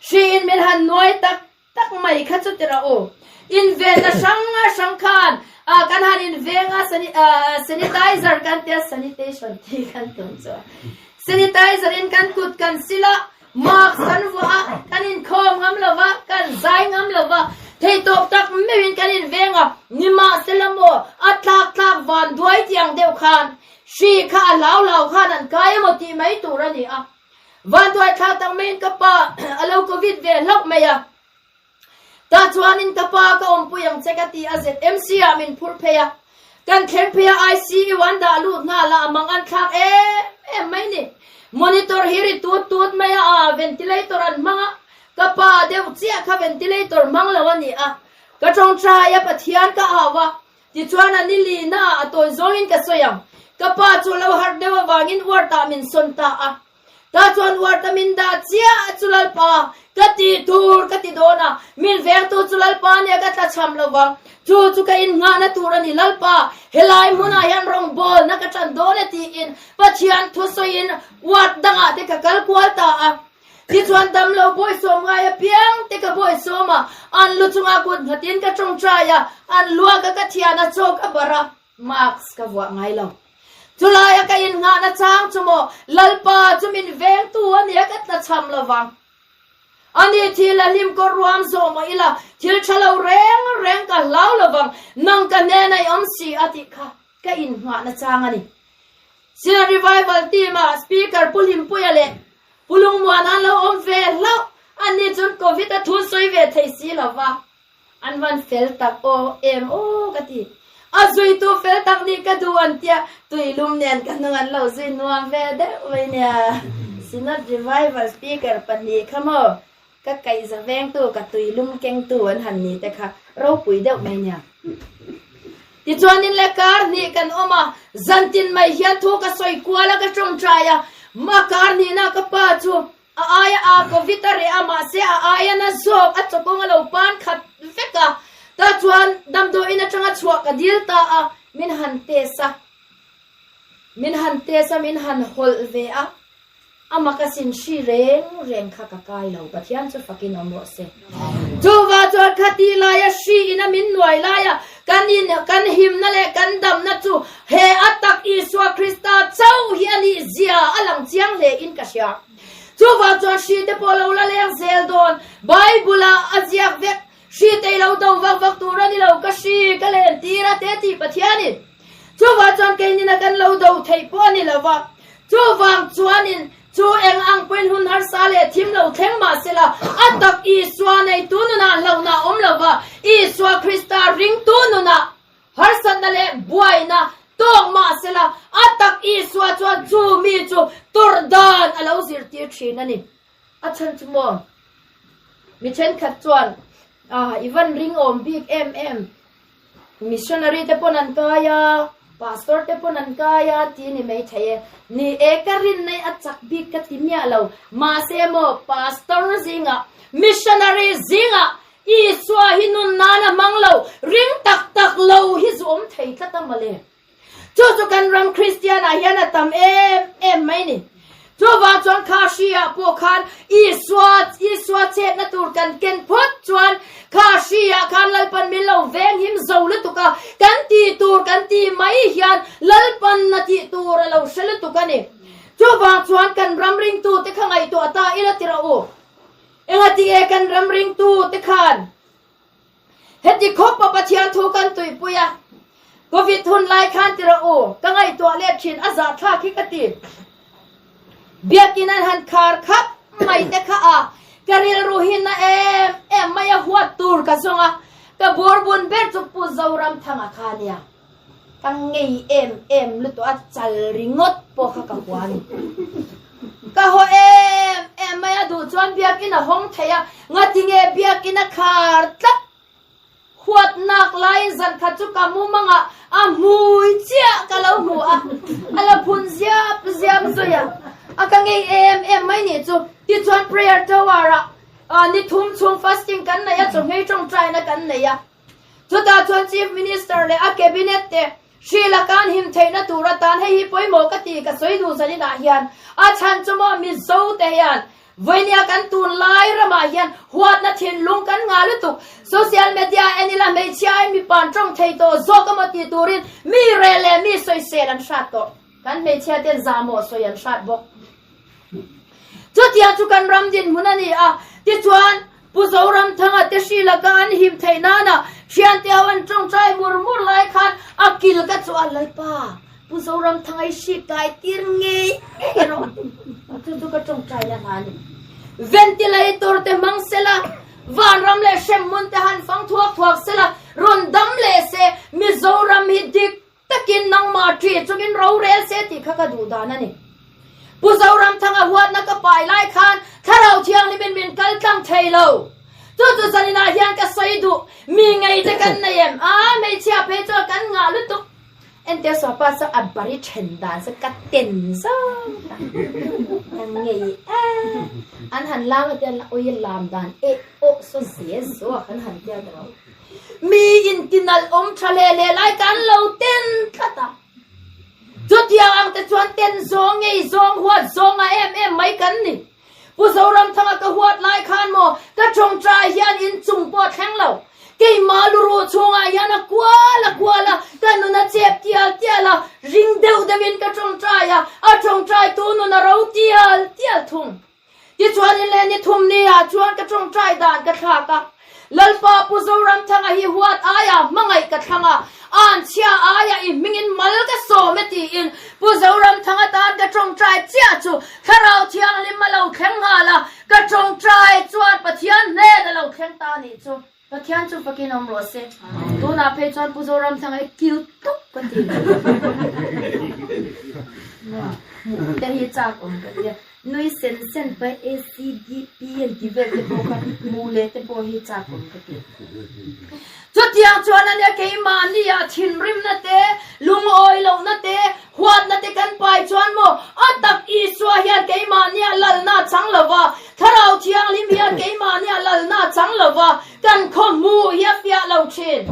hri in min han nuai tak Tak mai kha chu tira u. Invenna hrang hrang khan kan han inveng a sanitizer kan tia sanitation tih kan tum chu. Sanitizer in kan kut kan sil a, mask kan vuah a, kan inkhawm ngam lo va, kan zai ngam lo va, theihtawp tak meuhin kan inveng a, nimahsela maw a tlak tlak van duai tiang deuh khan hri kha a hlau hlau khan an kai emaw tih mai tur a ni a. Vanduai thlak tak maiin ka pa a lo covid ve hlauh mai a. Tah chuanin ka pa ka awmpui ang che ka ti a ZMC ah min phur phei a. Kan thleng phei a ICU an dah lut nghal a, a mang an thlak em em mai ni. Monitor hi ri tut tut mai a, a ventilator an hmang a, ka pa deuh chiah kha ventilator hmang lo a ni a. Ka tawngtai a Pathian ka au a, tichuan a ni lina ah a tawi zawngin ka sawi ang. Ka pa chu lo harh deuh avangin ward ah min sawn ta a. Tah chuan ward a min dah chiah chu Lalpa ka tih tur ka ti dawn a, min vengtu chu Lalpa nia ka tlachham lo vang. Chu chu ka innghahna tur a ni Lalpa, helai hmunah hian rawngbawlna ka tan dawn e tiin Pathian thusawiin ward dangah te ka kal kual ta a. Tichuan damlo bawisawm ngai apiang te ka bawisawm a, an lu chungah kut nghatin ka tawngtai a, an luak a ka thian a chaw ka barh a, mask ka vuah ngai lo. Chulaia ka innghahna chang chu maw Lalpa chu min vengtu a nia ka tlachham lo vang. Ani thil a hlim kawr ruam zawh maw ila thil tha lo reng reng ka hlau lo vang, nang ka hnenah i awm si a tih kha ka innghahna chang a ni. Synod Revival team ah Speaker Pu Hlimpuia leh Pu Lungmuana an lo awm ve hlauh, anni chuan Covid a thun sawi ve thei si lo va. An van fel tak aw em aw ka ti. A zuitu fel tak nih ka duh an tia, tuilum nen ka hnung an lo zui nuam ve deuh mai nia. Synod Revival Speaker pahnih kha maw ka kaihza vengtu ka tuilum kengtu an han ni te kha ropui deuh mai nia. Tichuanin le kar hnih kan awm a, zantin mai hian thu ka sawi kual a ka tawngtai a, ma kar hnihna ka pa chu A aia a Covid a reh a, mahse a aia na zawk a chawkawng a lo pan khat vek a. Tah chuan damdawiin atanga chhuah ka dil ta a, min han test a, min han test a, min han hawlh ve a, a mak a sin hri reng reng kha ka kai lo, Pathian chu fakin awm rawh se. Chuvah chuan khati laia hri in a min nuai laia kan in kan himna leh kan damna chu he a tak Isua Krista chauh hi a nih zia a lang chiang hle in ka hria. Chuvah chuan hri te pawh lo la leng zel dawn. Bible ah a ziak vek, hri te i lo do vak vak tur a ni lo, ka hri ka len tir a te tih Pathianin. Chuvah chuan keinin a kan lo do theih pawh a ni lo va. Chuvang chuanin chu eng ang pawhin hun harsa leh thim lo thleng mah sela, a tak Isua neitu nunah hlauhna a awm lo va, Isua Krista ringtu nunah Harsatna leh buaina tawk mah sela, a tak Isua chuan chu mi chu tawrh dan a lo zirtir thin a ni. A chhan chu maw? Mi thenkhat chuan, Ah, i van ringawm bik em em, missionary te pawn an kai a, pastor te pawn an kai a ti ni maithei e. Ni e, ka rinna hi a chak bik ka ti miah lo. Mahse maw, pastor zingah, missionary zingah Isua hi nun nan a hmang lo, ring tak tak lo hi zu awm thei tlat a mawle. Chu chu kan ram Kristian ah hian a tam em em mai ni. Chuvang chuan kha hri ah pawh khan Isua Isua chetna tur kan ken phawt chuan kha hri ah khan Lalpan min lo veng him zo lutuk a, kan tih tur kan tih mai hian Lalpan a tih tur a lo hre lutuk a ni. Chuvang chuan kan ram ringtute kha ngaihtuah ta ila ti rawh u. Engati nge kan ram ringtu te khan heti khawp a Pathian thu kan tuipui a, Covid hun lai khan ti rawh u, ka ngaihtuah let thin a zahthlak hi ka ti. Biakin an han khar khap mai te kha a, ka rilru hi na em em mai a huat tur ka zawng a, ka burbun ber chu Pu Zoramthanga kha nia. Ka ngei em em lutuk a chal ringawt pawh kha ka hua a ni. Ka haw em em mai a duh chuan biakin a hawng thei a, ngatinge biakin a khar tlat huat nak laiin zan khat chu ka mu mangah a hmui chiah ka lo hmu a, a la phun ziap ziap zui a, a ka ngei em em mai nih chu. Tichuan prayer tower ah ni thum chhung fasting kan nei a, chawhmei tawngtaina kan nei a. Chutah chuan Chief Minister leh a Cabinet te hri laka an him theihna tur atan hei hi pawimawh ka ti ka sawi duh zaninah hian a chhan chu maw Mizo te hian vawinia kan tunlai ramah hian huatna thinlung kan ngah lutuk. Social media en ila hmeichhia ai mipa an tawng thei tawh zawk emaw tih turin mi rel leh mi sawisel an hrat tawh. Kan hmeichhia ten zahmawh sawi an hrat bawk. Chutiang chu kan ram dinhmun a ni a, tichuan Pu Zoramthanga te hri laka an him theih nana thiante ho an tawngtai mur mur lai khan a kil ka chu a Lalpa, Pu Zoramthanga i hri kai tir ngei ngei rawh. Chu chu ka tawngtaina hna a ni. Ventilator te hmang sela, vanram leh hremhmun te han fang thuak thuak sela, rawn dam leh se, Mizoram hi dik takin nangmah ṭi chungin rorel se tih kha ka duh dan a ni. Pu Zoramthanga huatna ka pai lai khan Thlarau Thianghlimin min kal tlang thei lo. Chu chu zaninah hian ka sawi duh, mi ngei te kan nei em? Aa, hmeichhia phei chuan kan ngah lutuk. Entir sawpa chu a bari then dan chu ka ten zawk ta. Ka ngei e. An han lam a tian oi lam dan e awh saw ze zawk an han tia ta lo. Mi intinalh awm tha hle hle lai kan lo ten tlat a. Chutiang ang te chuan ten zawng ngei zawng huat zawnga em em mai kan ni. Pu Zoramthanga ka huat lai khan maw ka tawngtai hian inchung pawh a thleng lo. Keimah luruh chhungah hian a kual a kual a, ka nun a chep tial tial a, ring deuh deuhin ka tawngtai a, a tawngtaitu nun a ro tial tial thung. Tichuan in leh ni thum ni ah chuan ka tawngtai dan ka thlak a, Lalpa Pu Zoramthanga hi huat aia hmangaih ka thlang a, anchhia aia i hmingin mal ka sawm e tiin Pu Zoramthanga tan ka tawngtai chiah chu Thlarau Thianghlim a lo thleng nghal a, ka tawngtai chuan Pathian hnen a lo thleng ta nih chu. Pathian chu fakin awm rawh se. Tunah phei chuan Pu Zoramthanga hi cute tawp ka ti. Hmuh te hi chak awm ka tia. Nui sen sen pai ACDP an ti vel te pawh kha hmuh leh te pawh hi chak awm ka ti. Chutiang chuan ania keimahni ah thinrimna te, lungawi lohna te, huatna te kan pai chuan maw a tak Isua hian keimahni ah lalna a chang lo va, Thlarau Thianghlim hian keimahni ah lalna a chang lo va, kan khaw hmuh hi a fiah lo thin.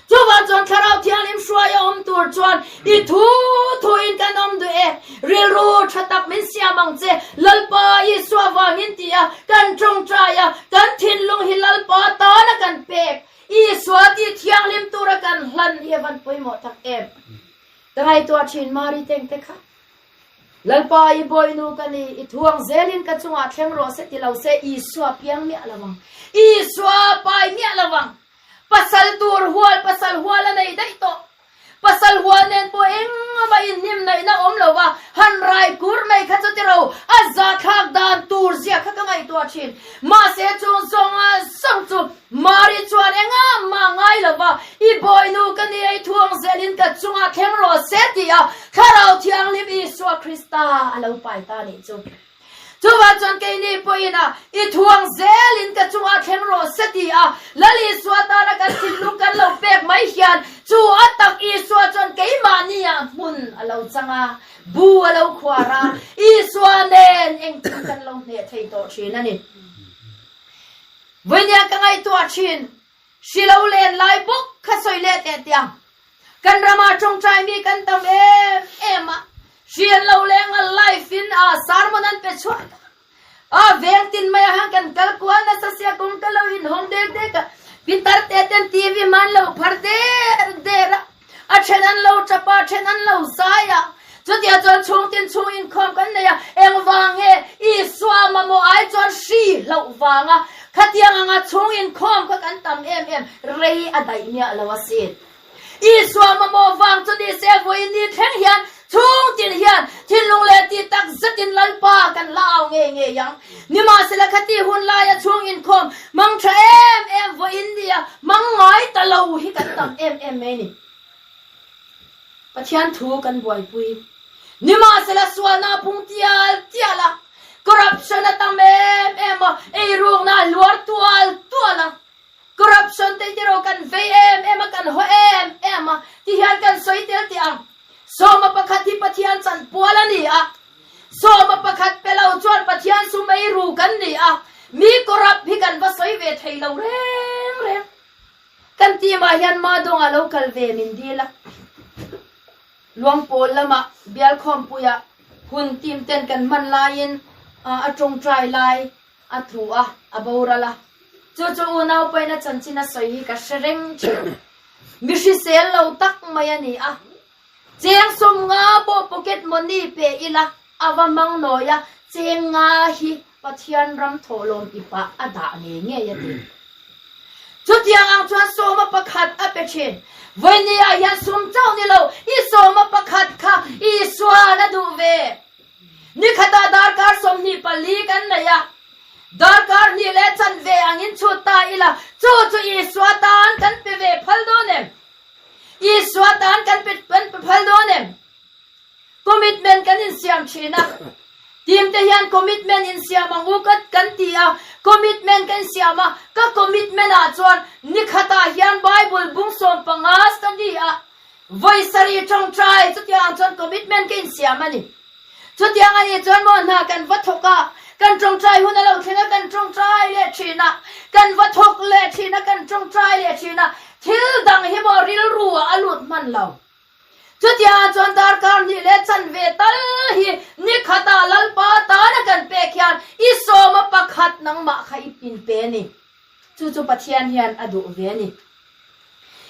Chuvang chuan Thlarau Thianghlim hruai a awm tur chuan i thu thuin kan awm duh e. Rilru tha tak min siam ang che, Lalpa Isua vangin ti a kan tawngtai a, kan thinlung hi Lalpa tana kan pek, Isua tih thianghlim tura kan hlan hi a van pawimawh tak em. Ka ngaihtuah thin Mari teng te kha. Lalpa i bawinu ka ni, i thuang zelin ka chungah thleng rawh se ti lo se Isua piang miah lo ang. Isua pai miah lo ang. Pasal tur hual pasal hual a nei daih tawh. Pasal hual nen pawh engmah inhnim naihna awm lo va, han rai kur mai kha chu tiro, a zathlak dan tur zia kha ka ngaihtuah thin. Mahse chung zawnga zawng chu Mari chuan engah mah ngai lo va, I bawinu ka ni ei thuang zelin ka chungah thleng rawh se ti a Thlarau Thianghlim Isua Krista a lo pai ta nih chu. Chuvang chuan keini pawhin a i thuang zelin ka chungah thleng rawh se ti a Lal Isua tana kan thinlung kan lo pek mai hian chu a tak Isua chuan keimahni ah hmun a lo chang a, bu a lo khuar a, Isua nen engkim kan lo hneh thei tawh thin a ni. Vawinia ka ngaihtuah thin. Hri lo len lai bawk kha sawi leh teh tiang. Kan ramah tawngtai mi kan tam em em a, hri an lo leng a live in a sermon an pe chhuak a, a veng tin mai a han kan kal kual nasa sia kawng ka lo inhawng dek dek a, pitar te ten TV hman lo phar der der a, A then an lo tap a, a then an lo zai a. Chutia chuan chhungtin chhung inkhawm kan nei a, engvang nge Isua mamawh ai chuan hri hlauh vanga khatiang anga chhung inkhawm kha kan tam em em rei a daih miah lo asin. Isua mamawh vang chu ni se vawiin thleng hian chhungtin hian thinlung leh tih tak zetin Lalpa kan la au ngei ngei ang. Nimahsela khati hun laia chhung inkhawm mang tha em em vawiin nia mang ngai ta lo hi kan tam em em mai ni. Pathian thu kan buaipui. Nimahsela sualna a pung tial tial a, corruption a tam em em a, eirukna a hluar tual tual a, corruption te hi erawh kan vei em em a, kan haw em em a, tihian kan sawi tel teh ang. Sawma pakhat hi Pathian chanpual a ni a, Sawma pakhat pe lo chuan Pathian sum ei ru kan ni a, mi corrupt hi kan va sawi ve thei lo reng reng. Kan team ah hian Madonga lo kal ve min dil a, Luangpawl lamah Bialkhawmpuia hun team ten kan hman laiin a tawngtai lai a tlu a, a boral a. Chu chu unau paina chanchin a sawi hi ka hre reng thin. Mi hrisel lo tak mai a ni a. Cheng sum nga pawh pocket money pe ila a va mang nawi a, cheng nga hi Pathian ram thawhlawm ipah a dah ngei ngei a ti. Chutiang ang chuan sawma pakhat a pe thin. Vawinia ah hian sum chauh ni lo, i sawma pakhat kha Isuan a duh ve. Nikhatah darkar. Darkar 24 kan nei a, darkar hnih leh chanve angin chhut ta ila, chu chu Isua tan kan pe ve phal dawn em? Isua tan kan pe kan pe phal dawn em? Commitment kan insiam thin a, team te hian commitment insiam ang u ka kan ti a, commitment ka insiam a, ka commitment ah chuan nikhatah hian Bible bung 15 study a vawi sarih tawngtai chutiang chuan commitment ka insiam a ni. Chutiang a nih chuan maw hna kan va thawk a, kan tawngtai hun a lo thleng a kan tawngtai leh thin a, kan va thawk leh thin a kan tawngtai leh thin a, thil dang hi maw rilru ah a lut hman lo. Chutiangah chuan darkar hnih leh chanve tal hi nikhatah Lalpa tana kan pek hian i sawma pakhat nangmah kha i inpe a ni. Chu chu Pathian hian a duh ve a ni.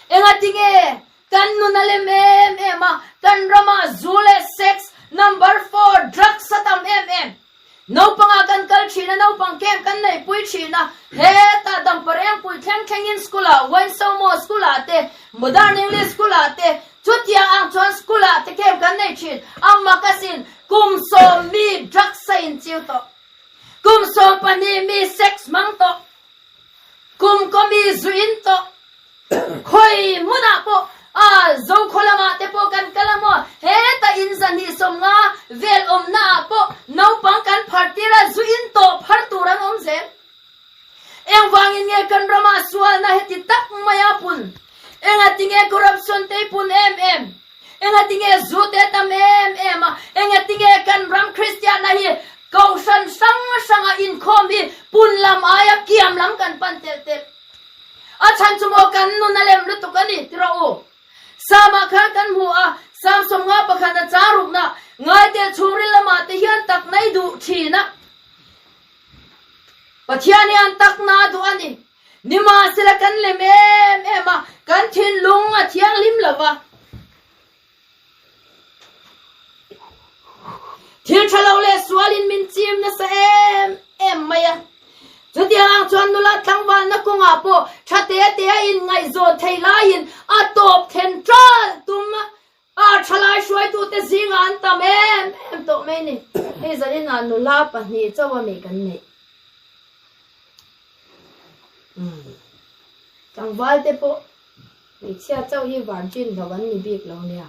Engatinge kan nun a lem em em a, kan ramah zu leh sex, number four, drugs a tam em em. Naupangah kan kal thin a, naupang camp kan neihpui thin a, hetah Damparengpui thleng thlengin school-ah, Wainsawmaw school-ah te, Modern English school-ah te, chutiang ang chuan school-ah te camp kan nei thin. A mak asin, kum sawm mi drugs a inchiu tawh, kum 12 mi sex hmang tawh, kum kaw mi zu in tawh, Khawi hmunah pawh a Zokhaw lamah te pawh kan kal a maw? Heta in 250 vel awmna ah pawh naupang kan phar tir a, zu in tawh phar tur an awm zel. Engvangin nge kan ramah sualna heti tak mai a pun? Engati nge corruption te i pun em em? Engati nge zu te tam em em a? Engati nge kan ram Kristianna hi kohhran hrang hranga inkhawm hi pun lam aia kiam lam kan pan telh telh? A chhan chu maw kan nun a lem lutuk a ni ti rawh u. Samah khan kan hmu a, Sam 51 a chang rukna ngaite chhungril lamah te hian takna i duh thin a. Pathian hian takna a duh a ni. Nimahsela kan lem em em a, kan thinlung a thianghlim lo va. Thil tha lo leh sualin min chim nasa em em mai a. Chutiang ang chuan nula tlangvalna kawngah pawh tha te te a inngaihzawn thei laiin a tawp thlen ṭal tum a thalai hruaitute zingah an tam em em tawh mai ni. Hei zaninah nula pahnih chauh a mi kan neih. Tlangvalte pawh Hmeichhia chauh hi virgin lo an ni bik lo nia.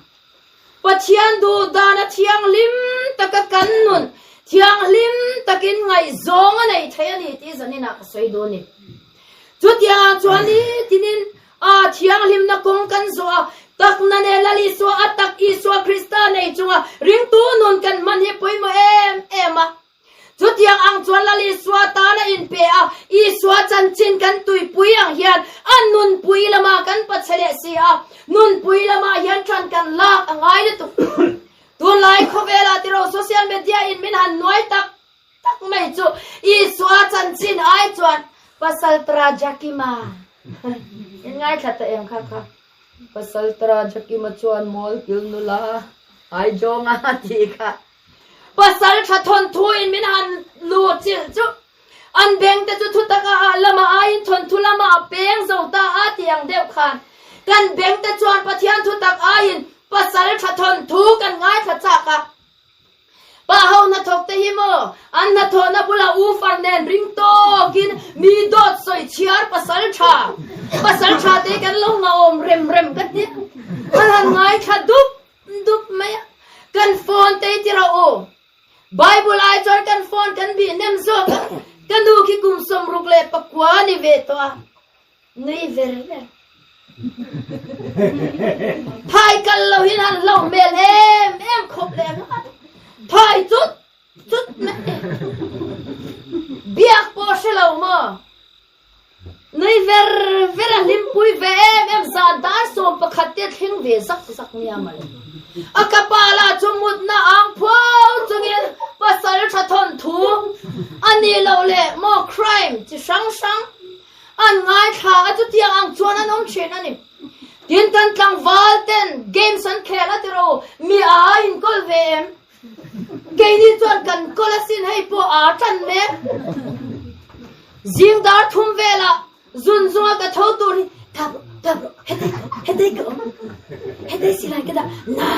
Pathian duh dan a thianghlim taka kan nun thianghlim takin ngaihzawng a neih theih a ni tih zaninah ka sawi dawn ni. Chutiangah chuan nitinin a thianghlimna kawng kan zawh a, takna nen Lal Isua a tak Isua Krista nei chunga ringtu nun kan hman hi pawimawh em em a. Chutiang ang chuan Lal Isua tan a inpe a, Isua chanchin kan tuipui ang hian a nunpui lamah kan pachhe leh si a, nunpui lamah hian ṭan kan lak a ngai lutuk. Tunlai khawvelah tiraw social media in min han nuai tak tak mai chu Isua chanchin ai chuan Pasal Trajakima in ngaithla ta em kha kha. Pasal Trajakima chuan mawl kil nula ai zawnga tih kha. Pasal tha thawnthu in min han lu chilh chu an beng te chu thutak a ah lamah aiin thawnthu lamah a peng zo ta a ti ang deuh khan kan beng te chuan Pathian thutak aiin pasal tha thawnthu kan ngaithla chak a. Pa ho hnathawk te hi maw an hnathawhna bulah u far nen ring tawkin mi dawt sawi chhiar pasal tha pasal tha te kan lo ngauhawm rem rem ka ti an han ngaithla dup Dup mai a, kan phone te ti rawh u. Bible ai chuan kan phone kan bih nem zawk a, ka nu khi kum 69 ni ve tawh a, nui ver ver. Thai kal lo hin han hlo hmel em em khawp leh nghal. Thai chut chut mai. Biak pawh hre lo maw? Nui ver ver a hlimpui ve em em zan dar 11 te thleng ve zak zak nia mawle. A ka pa lah chu mutna ang phuau chungin pasal tha thawn thu a nih loh leh maw crime chi hrang hrang an ngaithla a chutiang ang chuan an awm thin a ni. Tin kan tlangval ten games an khel a ti ro mi a inkawl ve em? Keini chuan kan kawl asin hei pawh aa tan mek. Zing dar thum velah zun zunga ka tho tur hi tap rawh tap rawh hetei ka awm hetei ka awm hetei silai ka dah na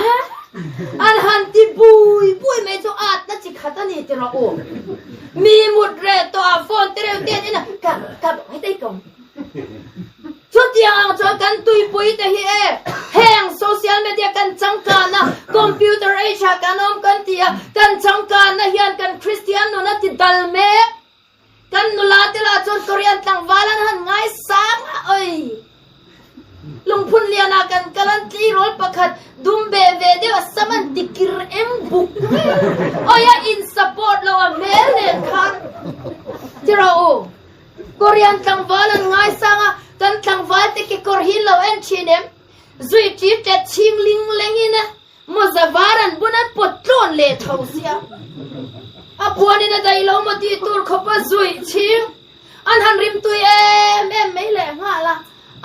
an han ti bui bui mai chu atna chi khat. khat a ni ti rawh u. Mi mut reh tawh ah phone te reuh te an en a, ka, ka, hetei ka awm. Chutiang ang chuan kan tuipui te hi e, heng social media kan changkan a, computer age ah kan awm kan ti a, kan changkanna hian kan Kristian nun a ti dal mek. Kan nula te lah chuan Korean tlangval an han ngaisang a, oi! Lungphun lian ah kan kal an tleirawl pakhat dum beh ve deuh a sam an ti kir eng buk mai a, oi a in support lo a hmel nen khan ti rawh u. Korean tlangval an ngaisang a, kan tlangval te kekawr hi lo en thin em? Zui ṭi ṭet chhing ling leng in a mawza var an bun an pawt tlawn leh tho sia. A puan in a daih lo maw tih tur khawp a zui chhing an han rim tui em em mai leh nghal a,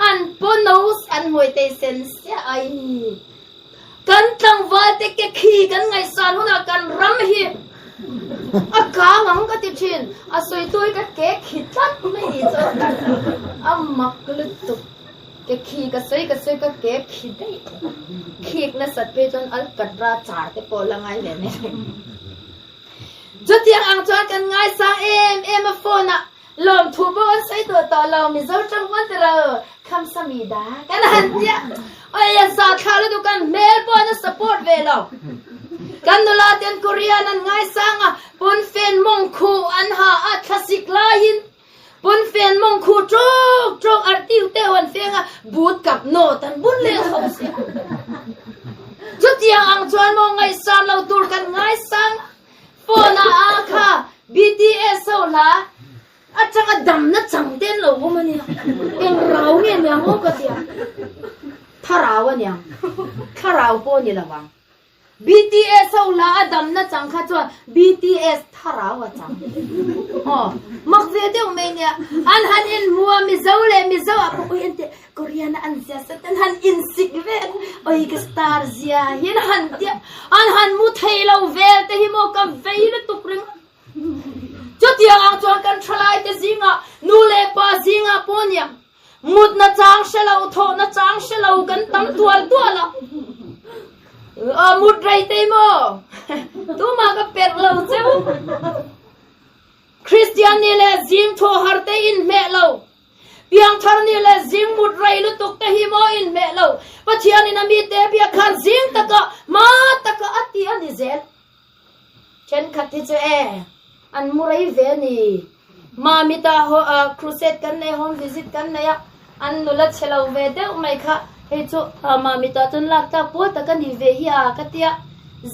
an paw nose an hmuai tei sen sia ai. Kan tlangval te ke khi kan ngaihsan hunah kan ram hi a kang ang ka ti thin. A sawi tu hi ka ke khi tlat mai ni chu a mak lutuk. Ke khi ka sawi ka sawi ka ke khi daih. Khik nasat phei chuan alkatra char te pawh la ngai ve mai. Chutiang ang chuan kan ngaisang em em a phone ah Lawmthu pawh an sawi tawh tawh lo, Mizo tang pawn ti lo, Khamsami da kan han tia. Oi a za thla lutuk kan hmel pawh an support ve lo. Kan nula ten Korean an ngaisang a, pawnfen mawng khuh an ha a, thlasik laiin pawnfen mawng khuh tawk tawk arh tiu teuh an feng a, boot kap nawt an bun leh tho sia. Chutiang ang chuan maw ngaihsan lo tur kan ngaisang a. Phone ah a kha BTS ho hla atanga damna chang te an lo awm a nia. Eng rau nge niang aw ka tia. Thlarau a niang. Thlarau pawh ni lo ang. BTS ho hla a damna chang kha chuan BTS thlarau a chang. Aw, mak ve deuh mai nia. An han inhmu a Mizo leh Mizo ah pawh ui an ti. Korean a an zia sat an han insik vel oi ka star zia hi an han tia an han mu thei lo vel te hi maw ka vei lutuk ring chutiang ang chuan kan thalai te zingah nu leh pa zingah pawh nia mut na chang hre lo thawh na chang hre lo kan tam tual tual a a mut rei te maw tumah ka perh lo cheu Kristian ni leh zing thaw har te in hmeh lo Piangthar ni leh zing mut rei lutuk te hi maw inhmeh lo. Pathianin a mite biak khan zing taka hma taka a ti a ni zel. Thenkhat hi chu e, an mu rei ve a ni. Mamita ho a crusade kan nei, home visit kan nei a, an nula chhe lo ve deuh mai kha. Hei chu Mamita chuan lak tlak pawl tak a ni ve hi a ka tia.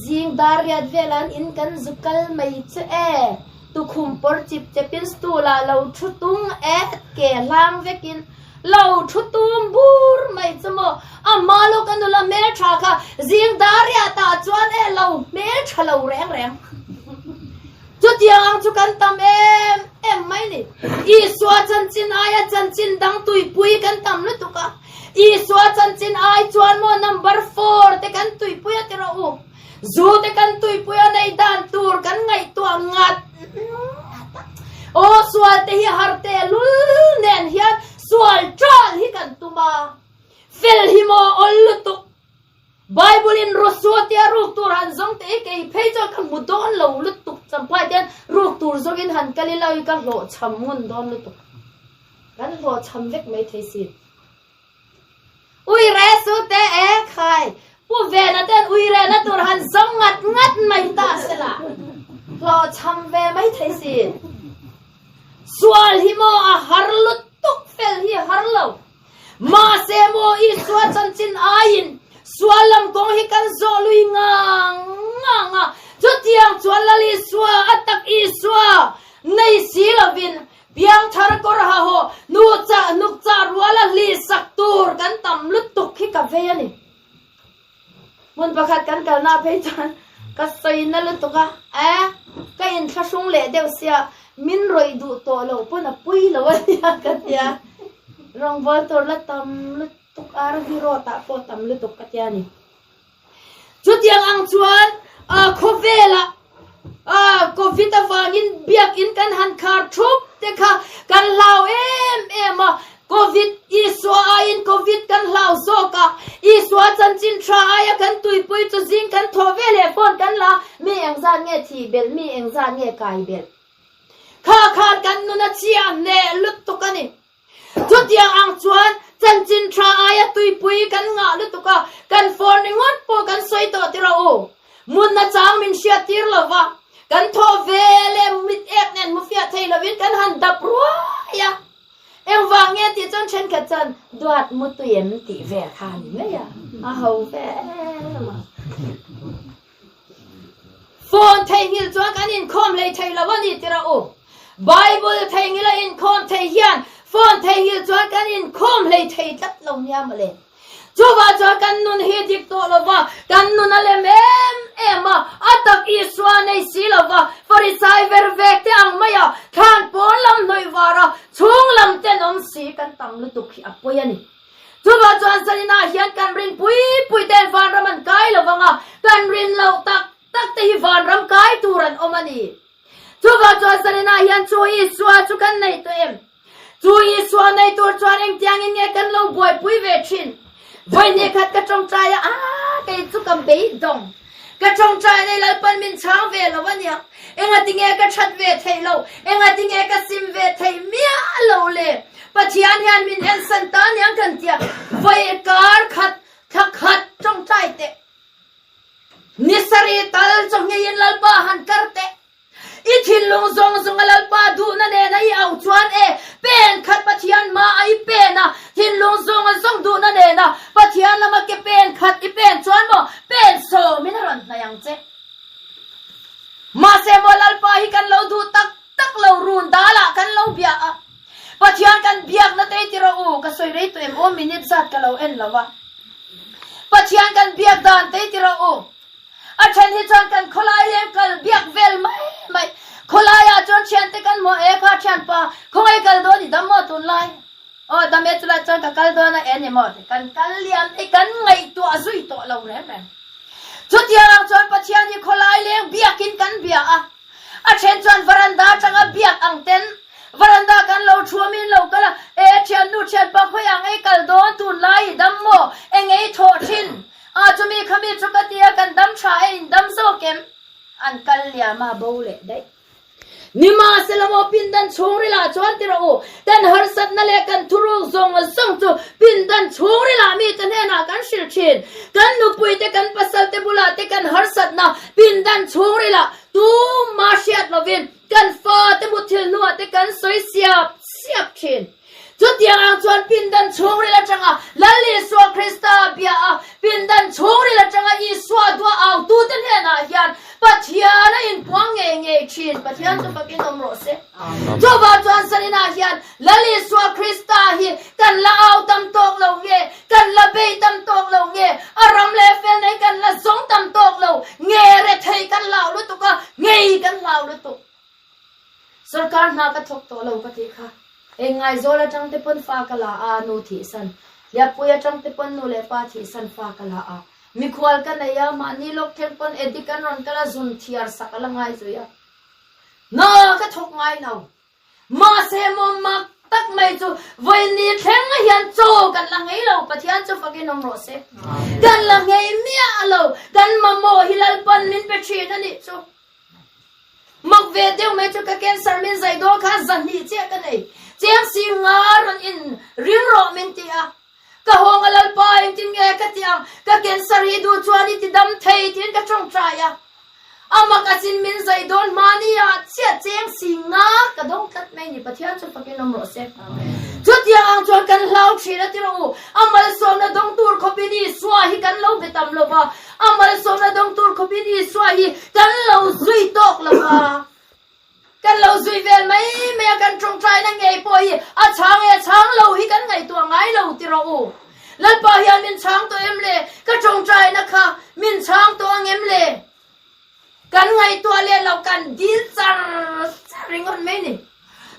Zing dar riat velah an in kan zu kal mai chu e. Tukhum pawr chip chepin stool ah lo thu tung et ke hlang vekin lo thu tum bur mai chu maw a hma lawk a nula hmeltha kha zing dariah tah chuan e lo hmeltha lo reng reng chutiang ang chu kan tam em em mai ni Isua chanchin aia chanchin dang tuipui kan tam lutuk a Isua chanchin ai chuan maw number four te kan tuipui a ti rawh u. Zu te kan tuipui a nei dan tur kan ngaihtuah ngat ngat a. Aw sual te hi har te lul nen hian sual ṭal hi kan tum a. Fel hi maw awl lutuk. Bible in Rosua tia ruk tur han zawng te hi kei phei chuan ka hmu dawn lo lutuk champhai te hian ruk tur zawngin han kal ila ka hlawhchham ngun dawn lutuk. Kan hlawhchham vek maithei si. Ui re su te e khai. Pu Vena ten ui re na tur han zawng ngat ngat mai ta se la. Hlawhchham ve mai thei si. Sual hi maw a har lutuk fel hi har lo. Mahse maw Isua chanchin aiin sual lam kawng hi kan zawh lui ngang ngang a. Chutiang chuan Lal Isua a tak Isua nei si lovin Piangthar kawr ha haw nu chah hnuk chah rual a hli sak tur kan tam lutuk hi ka vei a ni. Hmun pakhat kan kalna phei chuan ka sawi na lutuk a, e ka inthlahrung leh deuh sia min rawih duh tawh loh pawn a pui lo a nia ka tia. Rawngbawl tur la tam lutuk RV road ah pawh tam lutuk ka tia ni. Chutiang ang chuan khawvelah Covid avangin biakinn kan han khar thup te kha kan hlau em em a, Covid Isua. Isua aiin Covid kan hlau zawk a, Isua chanchin tha aia kan tuipui chu zing kan thawh ve leh phone kan la, mi engzat nge thih belh, mi engzat nge kai belh. Kha khan kan nun a chhia hneh lutuk a ni. Chutiang ang chuan chanchin tha aia tuipui kan ngah lutuk a, kan phone ringawt pawh kan sawi tawh ti rawh u. Munna chang min hriat tir lo va, kan thawh ve leh mit ek nen hmu fiah thei lovin kan han dap ruai a. Engvang nge tih chuan thenkhat chuan duat mu tui em tih vel kha a ni mai a, a ho ve em a. Phone theihnghilh chuan kan inkhawm hlei thei lo a ni ti rawh u. Bible theihnghilh a inkhawm thei hian phone theihnghilh chuan kan inkhawm hlei thei tlat lo nia mawle. Chuvah chuan kan nun hi dik tawh lo va, kan nun a lem em em a, a tak Isua nei si lo va, Farisai ver vek te ang mai a, thlan pawn lam hnawih var a, chhung lam tenawm si kan tam lutuk hi a pawi a ni. Chuvah chuan zaninah hian kan rin pui pui ten vanram an kai lo vang a, kan rin loh tak tak te hi vanram kai tur an awm a ni. Chuvah chuan zaninah hian chu Isua chu kan nei tawh em? Chu Isua nei tur chuan engtiangin nge kan lo buaipui ve thin? Vawi khat ka tawngtai a, aah kei chu ka beidawng. Ka tawngtai nei Lalpan min chhang ve lo a nia. Engatinge ka that ve theih lo? Engatinge ka sim ve theih miah lo le? Pathian hian min ensan ta aniang kan tia. Vawi kar khat, thla khat tawngtai teh. Ni sarih tal chaw ngeiin Lalpa han kar teh. I thinlung zawng zawng a Lalpa duhna nena i auh chuan e, pen khat Pathian hma a i pen a, thinlung zawng a zawng duhna nena Pathian lama ke pen khat i pen chuan maw pen sawmin a rawn hnaih ang che. Mahse maw Lalpa hi kan lo duh tak tak lo run dalah kan lo bia a, Pathian kan biakna te ti rawh u, ka sawi rei tawh em aw minute zat ka lo en lo a, Pathian kan biak dan te ti rawh u. A then hi chuan kan khawlai leng kal biak vel mai mai. Khawlaiah chuan thiante kan hmuh e kha thianpa khawngaih kal dawn i dam maw tunlai? Aw dam e chulai chuan ka kal dawn a e ni maw? Kan kal liam te kan ngaihtuah zui tawh lo reng reng. Chutiang ang chuan Pathian hi khawlai leng biakin kan bia a. A then chuan varanda atanga biak ang ten varanda kan lo thu a min lo kal a, e thiannu thianpa khawiah ngei kal dawn tunlai i dam maw? Engei thawh thin? A chumi khami chu ka tia kan dam tha e in dam zawk em? An kal liam a bo leh daih. Nimahsela maw pindan chhungril ah chuan ti rawh u, kan harsatna leh kan thuruk zawng zawng chu pindan chhungril ah mite hnenah kan hrilh thin. Kan nupui te kan pasal te bulah te kan harsatna pindan chhungril ah tumah hriat lovin kan fate muthil hnuah te kan sawi siap siap thin. Chutiang ang chuan pindan chhungril atanga Lal Isua Krista a bia a, pindan chhungril atanga Isua dua autute hnenah hian Pathian a inpuang ngei ngei thin. Pathian chu fakin awm rawh se. Chuvang chuan zaninah hian Lal Isua Krista hi kan la au tam tawk lo nge, kan la bei tam tawk lo nge, a ram leh fel nei kan la zawng tam tawk lo nge, rethei kan hlau lutuk a, ngei kan hlau lutuk. Sorkar hna ka thawk tawh lo ka tih kha. Eng Ngaizawl atang te pawn fa ka la a, nu thihsan. Hliappui atang te pawn nu leh pa thihsan fa ka la a. Mikhual ka nei a, mahni lawk thleng pawn Eddie kan rawn kal a, zun thiar sak a la ngai zui a. Hna ka thawk ngai lo. Mahse maw mak tak mai chu vawiin thleng hian chaw kan la ngei lo, Pathian chu fakin awm rawh se. Kan la ngei miah lo, kan mamawh hi Lalpan min pe thin a nih chu. Mak ve deuh mai chu ka cancer min zai dawn khan zahnih chiah ka nei. Cheng si nga rawn in ring rawh min ti a. Ka hawng a Lalpa engtin nge ka ti ang, ka cancer hi duh chuan i ti dam thei tiin ka tawngtai a. A mak a chin min zai dawn hmani ah chiah cheng si nga ka dawng tlat mai ni Pathian chu fakin awm rawh se. Chutiang ang chuan kan hlau thin a ti rawh u. A malsawmna dawng tur khawpin Isua hi kan lo be tam lo va. A malsawmna dawng tur khawpin Isua hi kan lo zui tawk lo va. Kan lo zui vel mai mai a, kan tawngtaina ngei pawh hi a chhang e chhang lo hi kan ngaihtuah ngai lo ti rawh u. Lalpa hian min chhang tawh em le? Ka tawngtaina kha min chhang tawh ang em le? Kan ngaihtuah leh lo kan dil char char ringawt mai ni.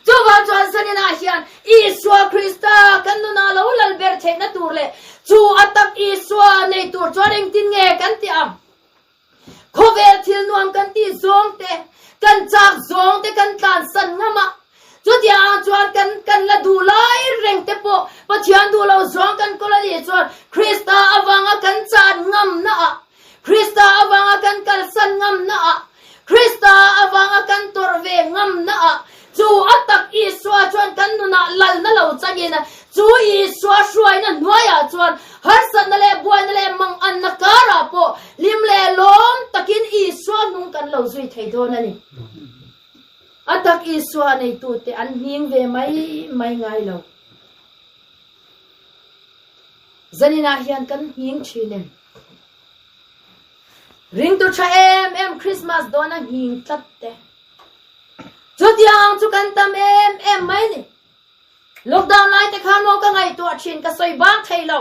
Chuvang chuan zaninah hian Isua Krista kan nunah lo lal ber theihna tur leh chu a tak Isua nei tur chuan engtin nge kan tih ang? Khawvel thil nuam kan tih zawng te, kan chak zawng te kan tlansan ngam a. Chutiang ang chuan kan kan la duh lai reng te pawh. Pathian duh lo zawng kan kawl a nih chuan Krista avanga kan chan ngamna ah, Krista avanga kan kalsan ngamna ah, Krista avanga kan tawrh ve ngamna ah chu a tak Isua chuan kan nunah lalna lo changin chu Isua hruaina hnuaiah chuan harsatna leh buaina leh manganna karah pawh hlim leh lawm takin Isua hnung kan lo zui thei dawn a ni. A tak Isua neitute an hning ve mai mai ngai lo. Zaninah hian kan hning thin em? Ringtu tha em em Christmas dawn a nghing tlat te. Chutiang ang chu kan tam em em mai ni. Lockdown lai te khan maw ka ngaihtuah thin ka sawi bang thei lo.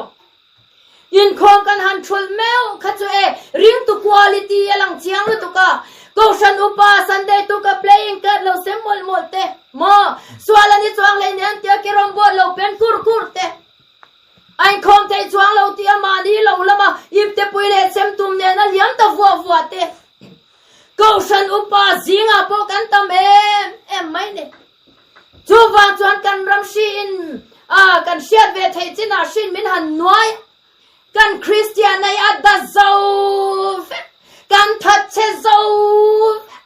Inkhawm kan han thulh meuh kha chu e ringtu quality a lang chiang lutuk a. Kohhran upa Sunday tuka playing card lo sem mawlh mawlh te maw sual a ni chuang hleinem tia kerawng board lo pen kur kur te. A inkhawm thei chuang lo tih a mahni lo lama iptepui leh chemtum nena liam ta vuah vuah te Kohhran upa zingah pawh kan tam em em mai ni. Chuvang chuan kan ram hriin a kan hriat ve theih chinah hrin min han nuai. Kan Kristian nei a da zo vek, kan thatchhe zo vek.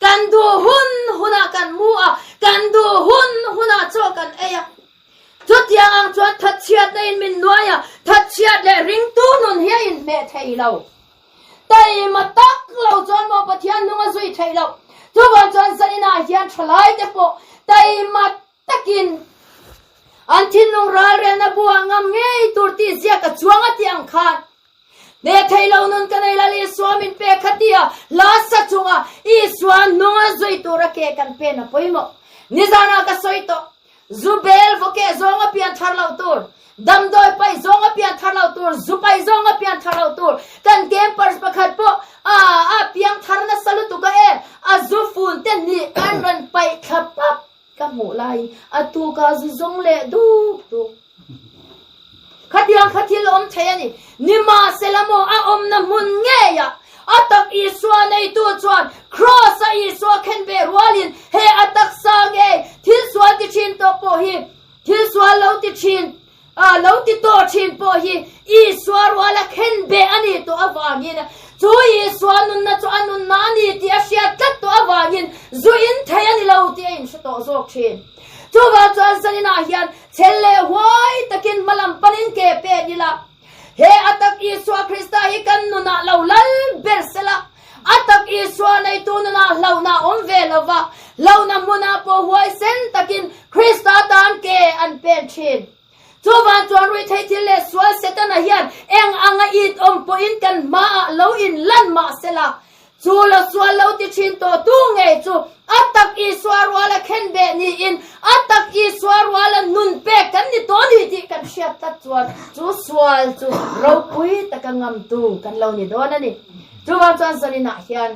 Kan duh hun hunah kan mu a, kan duh hun hunah chaw kan ei a. Chutiang ang chuan thatchhiatna in min nuai a, thatchhiat leh ringtu nun hi a inhmeh thei lo. Taima tak lo chuan maw Pathian nung a zui theih loh. Chuvang chuan zaninah hian thalaite pawh taima takin an thinlung ralrelna buah ngam ngei tur tih ziak a chuang a tih ang khan Hneh thei lo nun ka nei lal Isua min pek kha tia hla sa chunga Isua nunga zui tura ke kan pen a pawimawh. Nizanah ka sawi tawh, zu bel vaw keh zawnga pian thar lo tur, damdawi paih zawnga pian thar lo tur, zu paih zawnga pian thar lo tur, kan campers pakhat pawh a a piang thar nasa lutuk a e, a zu fun te hnih an rawn paih thla pap ka hmuh laiin a tukah zu zawng leh duk duk. Khatiang kha thil awm thei a ni. Nimahsela maw a awmna hmun ngeiah a tak Isua neitu chuan Kraws-a Isua khenbeh rualin he a taksa ngei thil sual ti thin tawh pawh hi thil sual lo ti thin lo ti tawh thin pawh hi Isua ruala khenbeh a nih tawh avangin chu Isua nunna chu a nunna a ni tih a hriat tlat tawh avangin zu in thei a ni lo tih a inhre tawh zawk thin. Chuvang chuan zaninah hian Chhel leh huai takin hmalam panin ke pen ila, he a tak Isua Krista hi kan nunah lo lal ber sela, a tak Isua neitu nunah hlauhna a awm ve lo va, hlauhna hmunah pawh huaisen takin Krista tan ke an pen thin. Chuvang chuan ruihtheih thil leh sual Setana hian eng anga it awm pawhin kan hmaah lo inlan mah sela, Chu la sual lo ti thin tawh tu ngei chu a tak Isua ruala khenbeh niin a tak Isua ruala nun pek kan ni tawh ni tih kan hriat tlat chuan chu sual chu ropui taka ngamtu kan lo ni dawn a ni. Chuvang chuan zaninah hian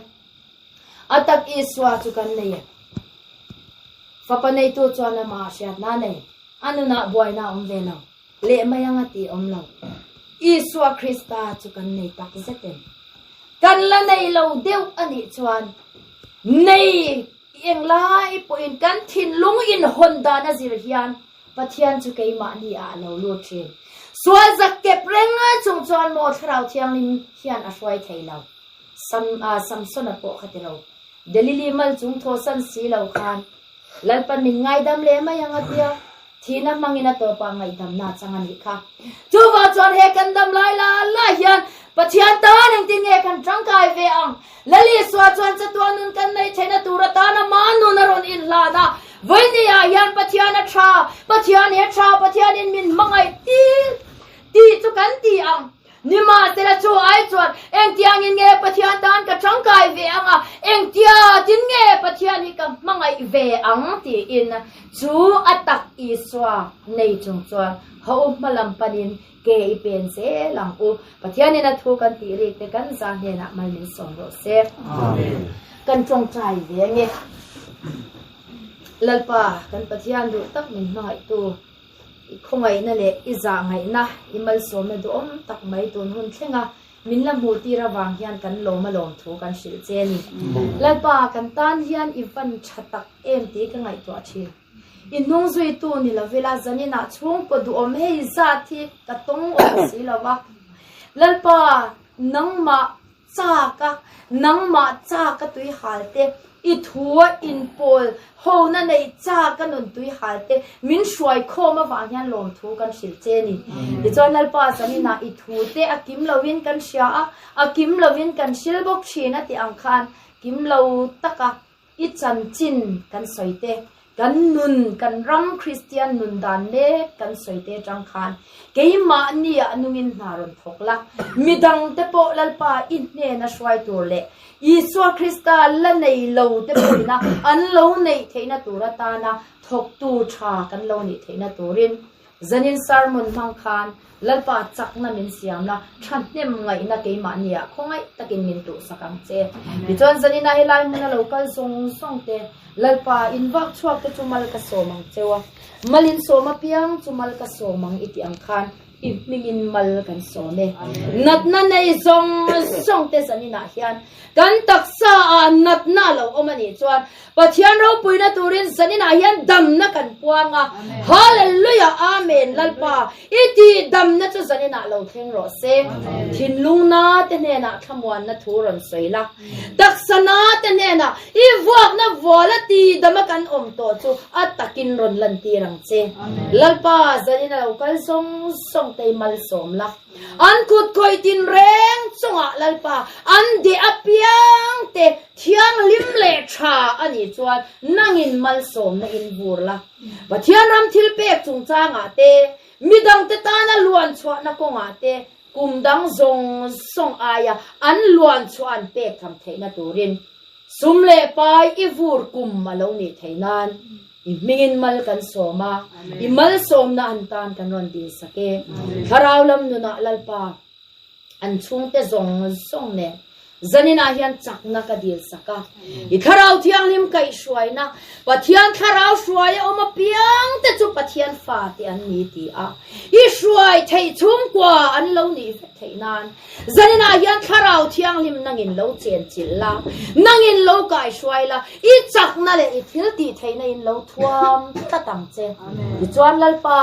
a tak Isua chu kan nei e. Fapa neitu chuan amah hriatna a nei, a nunah buaina a awm ve lo. Leh mai anga tih awm lo. Isua Krista chu kan nei tak zet em? Kan la nei lo deuh a nih chuan nei englai pawhin kan thinlung inhawn dan a zir hian Pathian chu keimahni ah a lo lut thin. Sual zak kep reng chung chuan maw Thlarau Thianghlim hian a hruai thei lo. Sam, Samsona pawh kha ti lo. Delili mal chung thawhsan si lo khan Lalpan min ngaidam leh mai ang a tia, thihna hmangin a tawpah ngaihdamna a chang a nih kha. Chuvang chuan he kan dam lai la la hian Pathian tan engtin nge kan tangkai ve ang? Lal Isua chuan chatuan nun kan neih theihna tur atana mah nun a rawn inhlan a, Vawinia hian Pathian a tha, Pathian hi a tha, Pathianin min hmangaih tih chu kan ti ang. Nimahsela chu ai chuan engtiangin nge Pathian tan ka tangkai ve ang a, engtia tin nge Pathian hi ka hmangaih ve ang tiin chu a tak Isua nei chung chuan ho hmalam panin ke i pen zel ang u. Pathianin a thu kan tih rik te kan za hnenah mal min sawm rawh se. Amen. Kan tawngtai ve ange. Lalpa kan Pathian duh tak min hmangaihtu. I khawngaihna leh i zahngaihna, i malsawmna duhawm tak mai tun hun thlenga min la hmuh tir avang hian kan lawm a lawm thu kan hrilh che a ni. Lalpa, kan tan hian i van tha tak em tih ka ngaihtuah thin. I hnung zuitu ni lovila zaninah chhungkaw duhawm hei zat hi ka tawng awm si lo va. Lalpa, nangmah chak a, nangmah chak a tui hal te, i thu a inpawl hona neih chak a nun tui hal te min hruai khawm avang hian lawmthu kan hrilh che ni. Tichuan Lalpa zaninah i thu te a kim lovin kan hria a, a kim lovin kan hril bawk thin a tih ang khan kim lo taka I chanchin kan sawi te, kan nun, kan ram Kristian nun dan mek kan sawi te atang khan keimahni ah nungin hna rawn thawk la, midang te pawh Lalpa i hnena hruai tur leh Isua Krista la nei lo te pawhina an lo neih theihna tur atana thawktu tha kan lo nih theihna turin Zanin sermon hmang khan Lalpa chakna min siamna thahnem ngaihna keimahni ah khawngaih takin min tuhsak ang che. Tichuan zaninah helai hmuna lo kal zawng zawng te Lalpa in vak chhuak te chu mal ka sawm ang cheu a, mal in sawm apiang chu mal ka sawm ang i tih ang khan i hmingin mal kan sawm e. Natna nei zawng zawng te zaninah hian kan taksa ah natna a lo awm a nih chuan Pathian ropuina turin zaninah hian damna kan puang a, Hallelujah Amen Lalpa i tih damna chu zaninah lo thleng rawh se. Thinlungna te hnenah thlamuanna thu rawn sawi la, taksana te hnenah i vuakna vuala ti dama kan awm tawh chu a takin rawn lantir ang che. Lalpa zanin a lo kal zawng zawng te i malsawm la. An kut khawih tinreng chungah Lalpa an deh apiang te thianghlim leh tha a nih chuan nangin malsawmna in vur la. Pathian ram thil pek chungchangah te, midangte tana luan chhuahna kawngah te kum dang zawng zawng aia an luan chhuah an pek tham theihna turin Sum leh pai i vur kum a lo nih theih nan i hmingin mal kan sawm a, i malsawmna an tan kan rawn dil sak e. Thlarau lam nunah Lalpa an chhungte zawng zawng nen zaninah hian chakna ka dil sak a. I Thlarau Thianghlim kaihhruaina, Pathian Thlarau hruai a awm apiangte chu Pathian fate an ni ti a, i hruai theih chhungkua an lo nih vek theih nan Zaninah hian Thlarau Thianghlim nangin lo chenchilh la, nangin lo kaihruai la, i chakna leh i thil tih theihna in lo thuam tlat ang che. Tichuan Lalpa,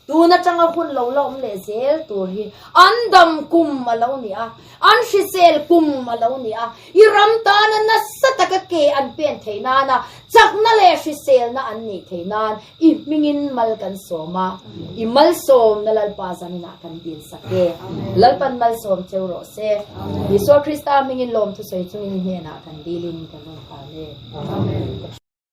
tun atanga hun lo la awm leh zel tur hi an dam kum a lo ni a, an hrisel kum a lo ni a, i ram tana nasa taka ke an pen theih nana chakna leh hriselna an nih theih nan I hmingin mal kan sawm a, i malsawmna Lalpa zaninah kan dil sak e. Lalpan malsawm cheu rawh se. Isua Krista hmingin lawmthu sawi chungin i hnenah kan dilin kan rawn hal e. Amen.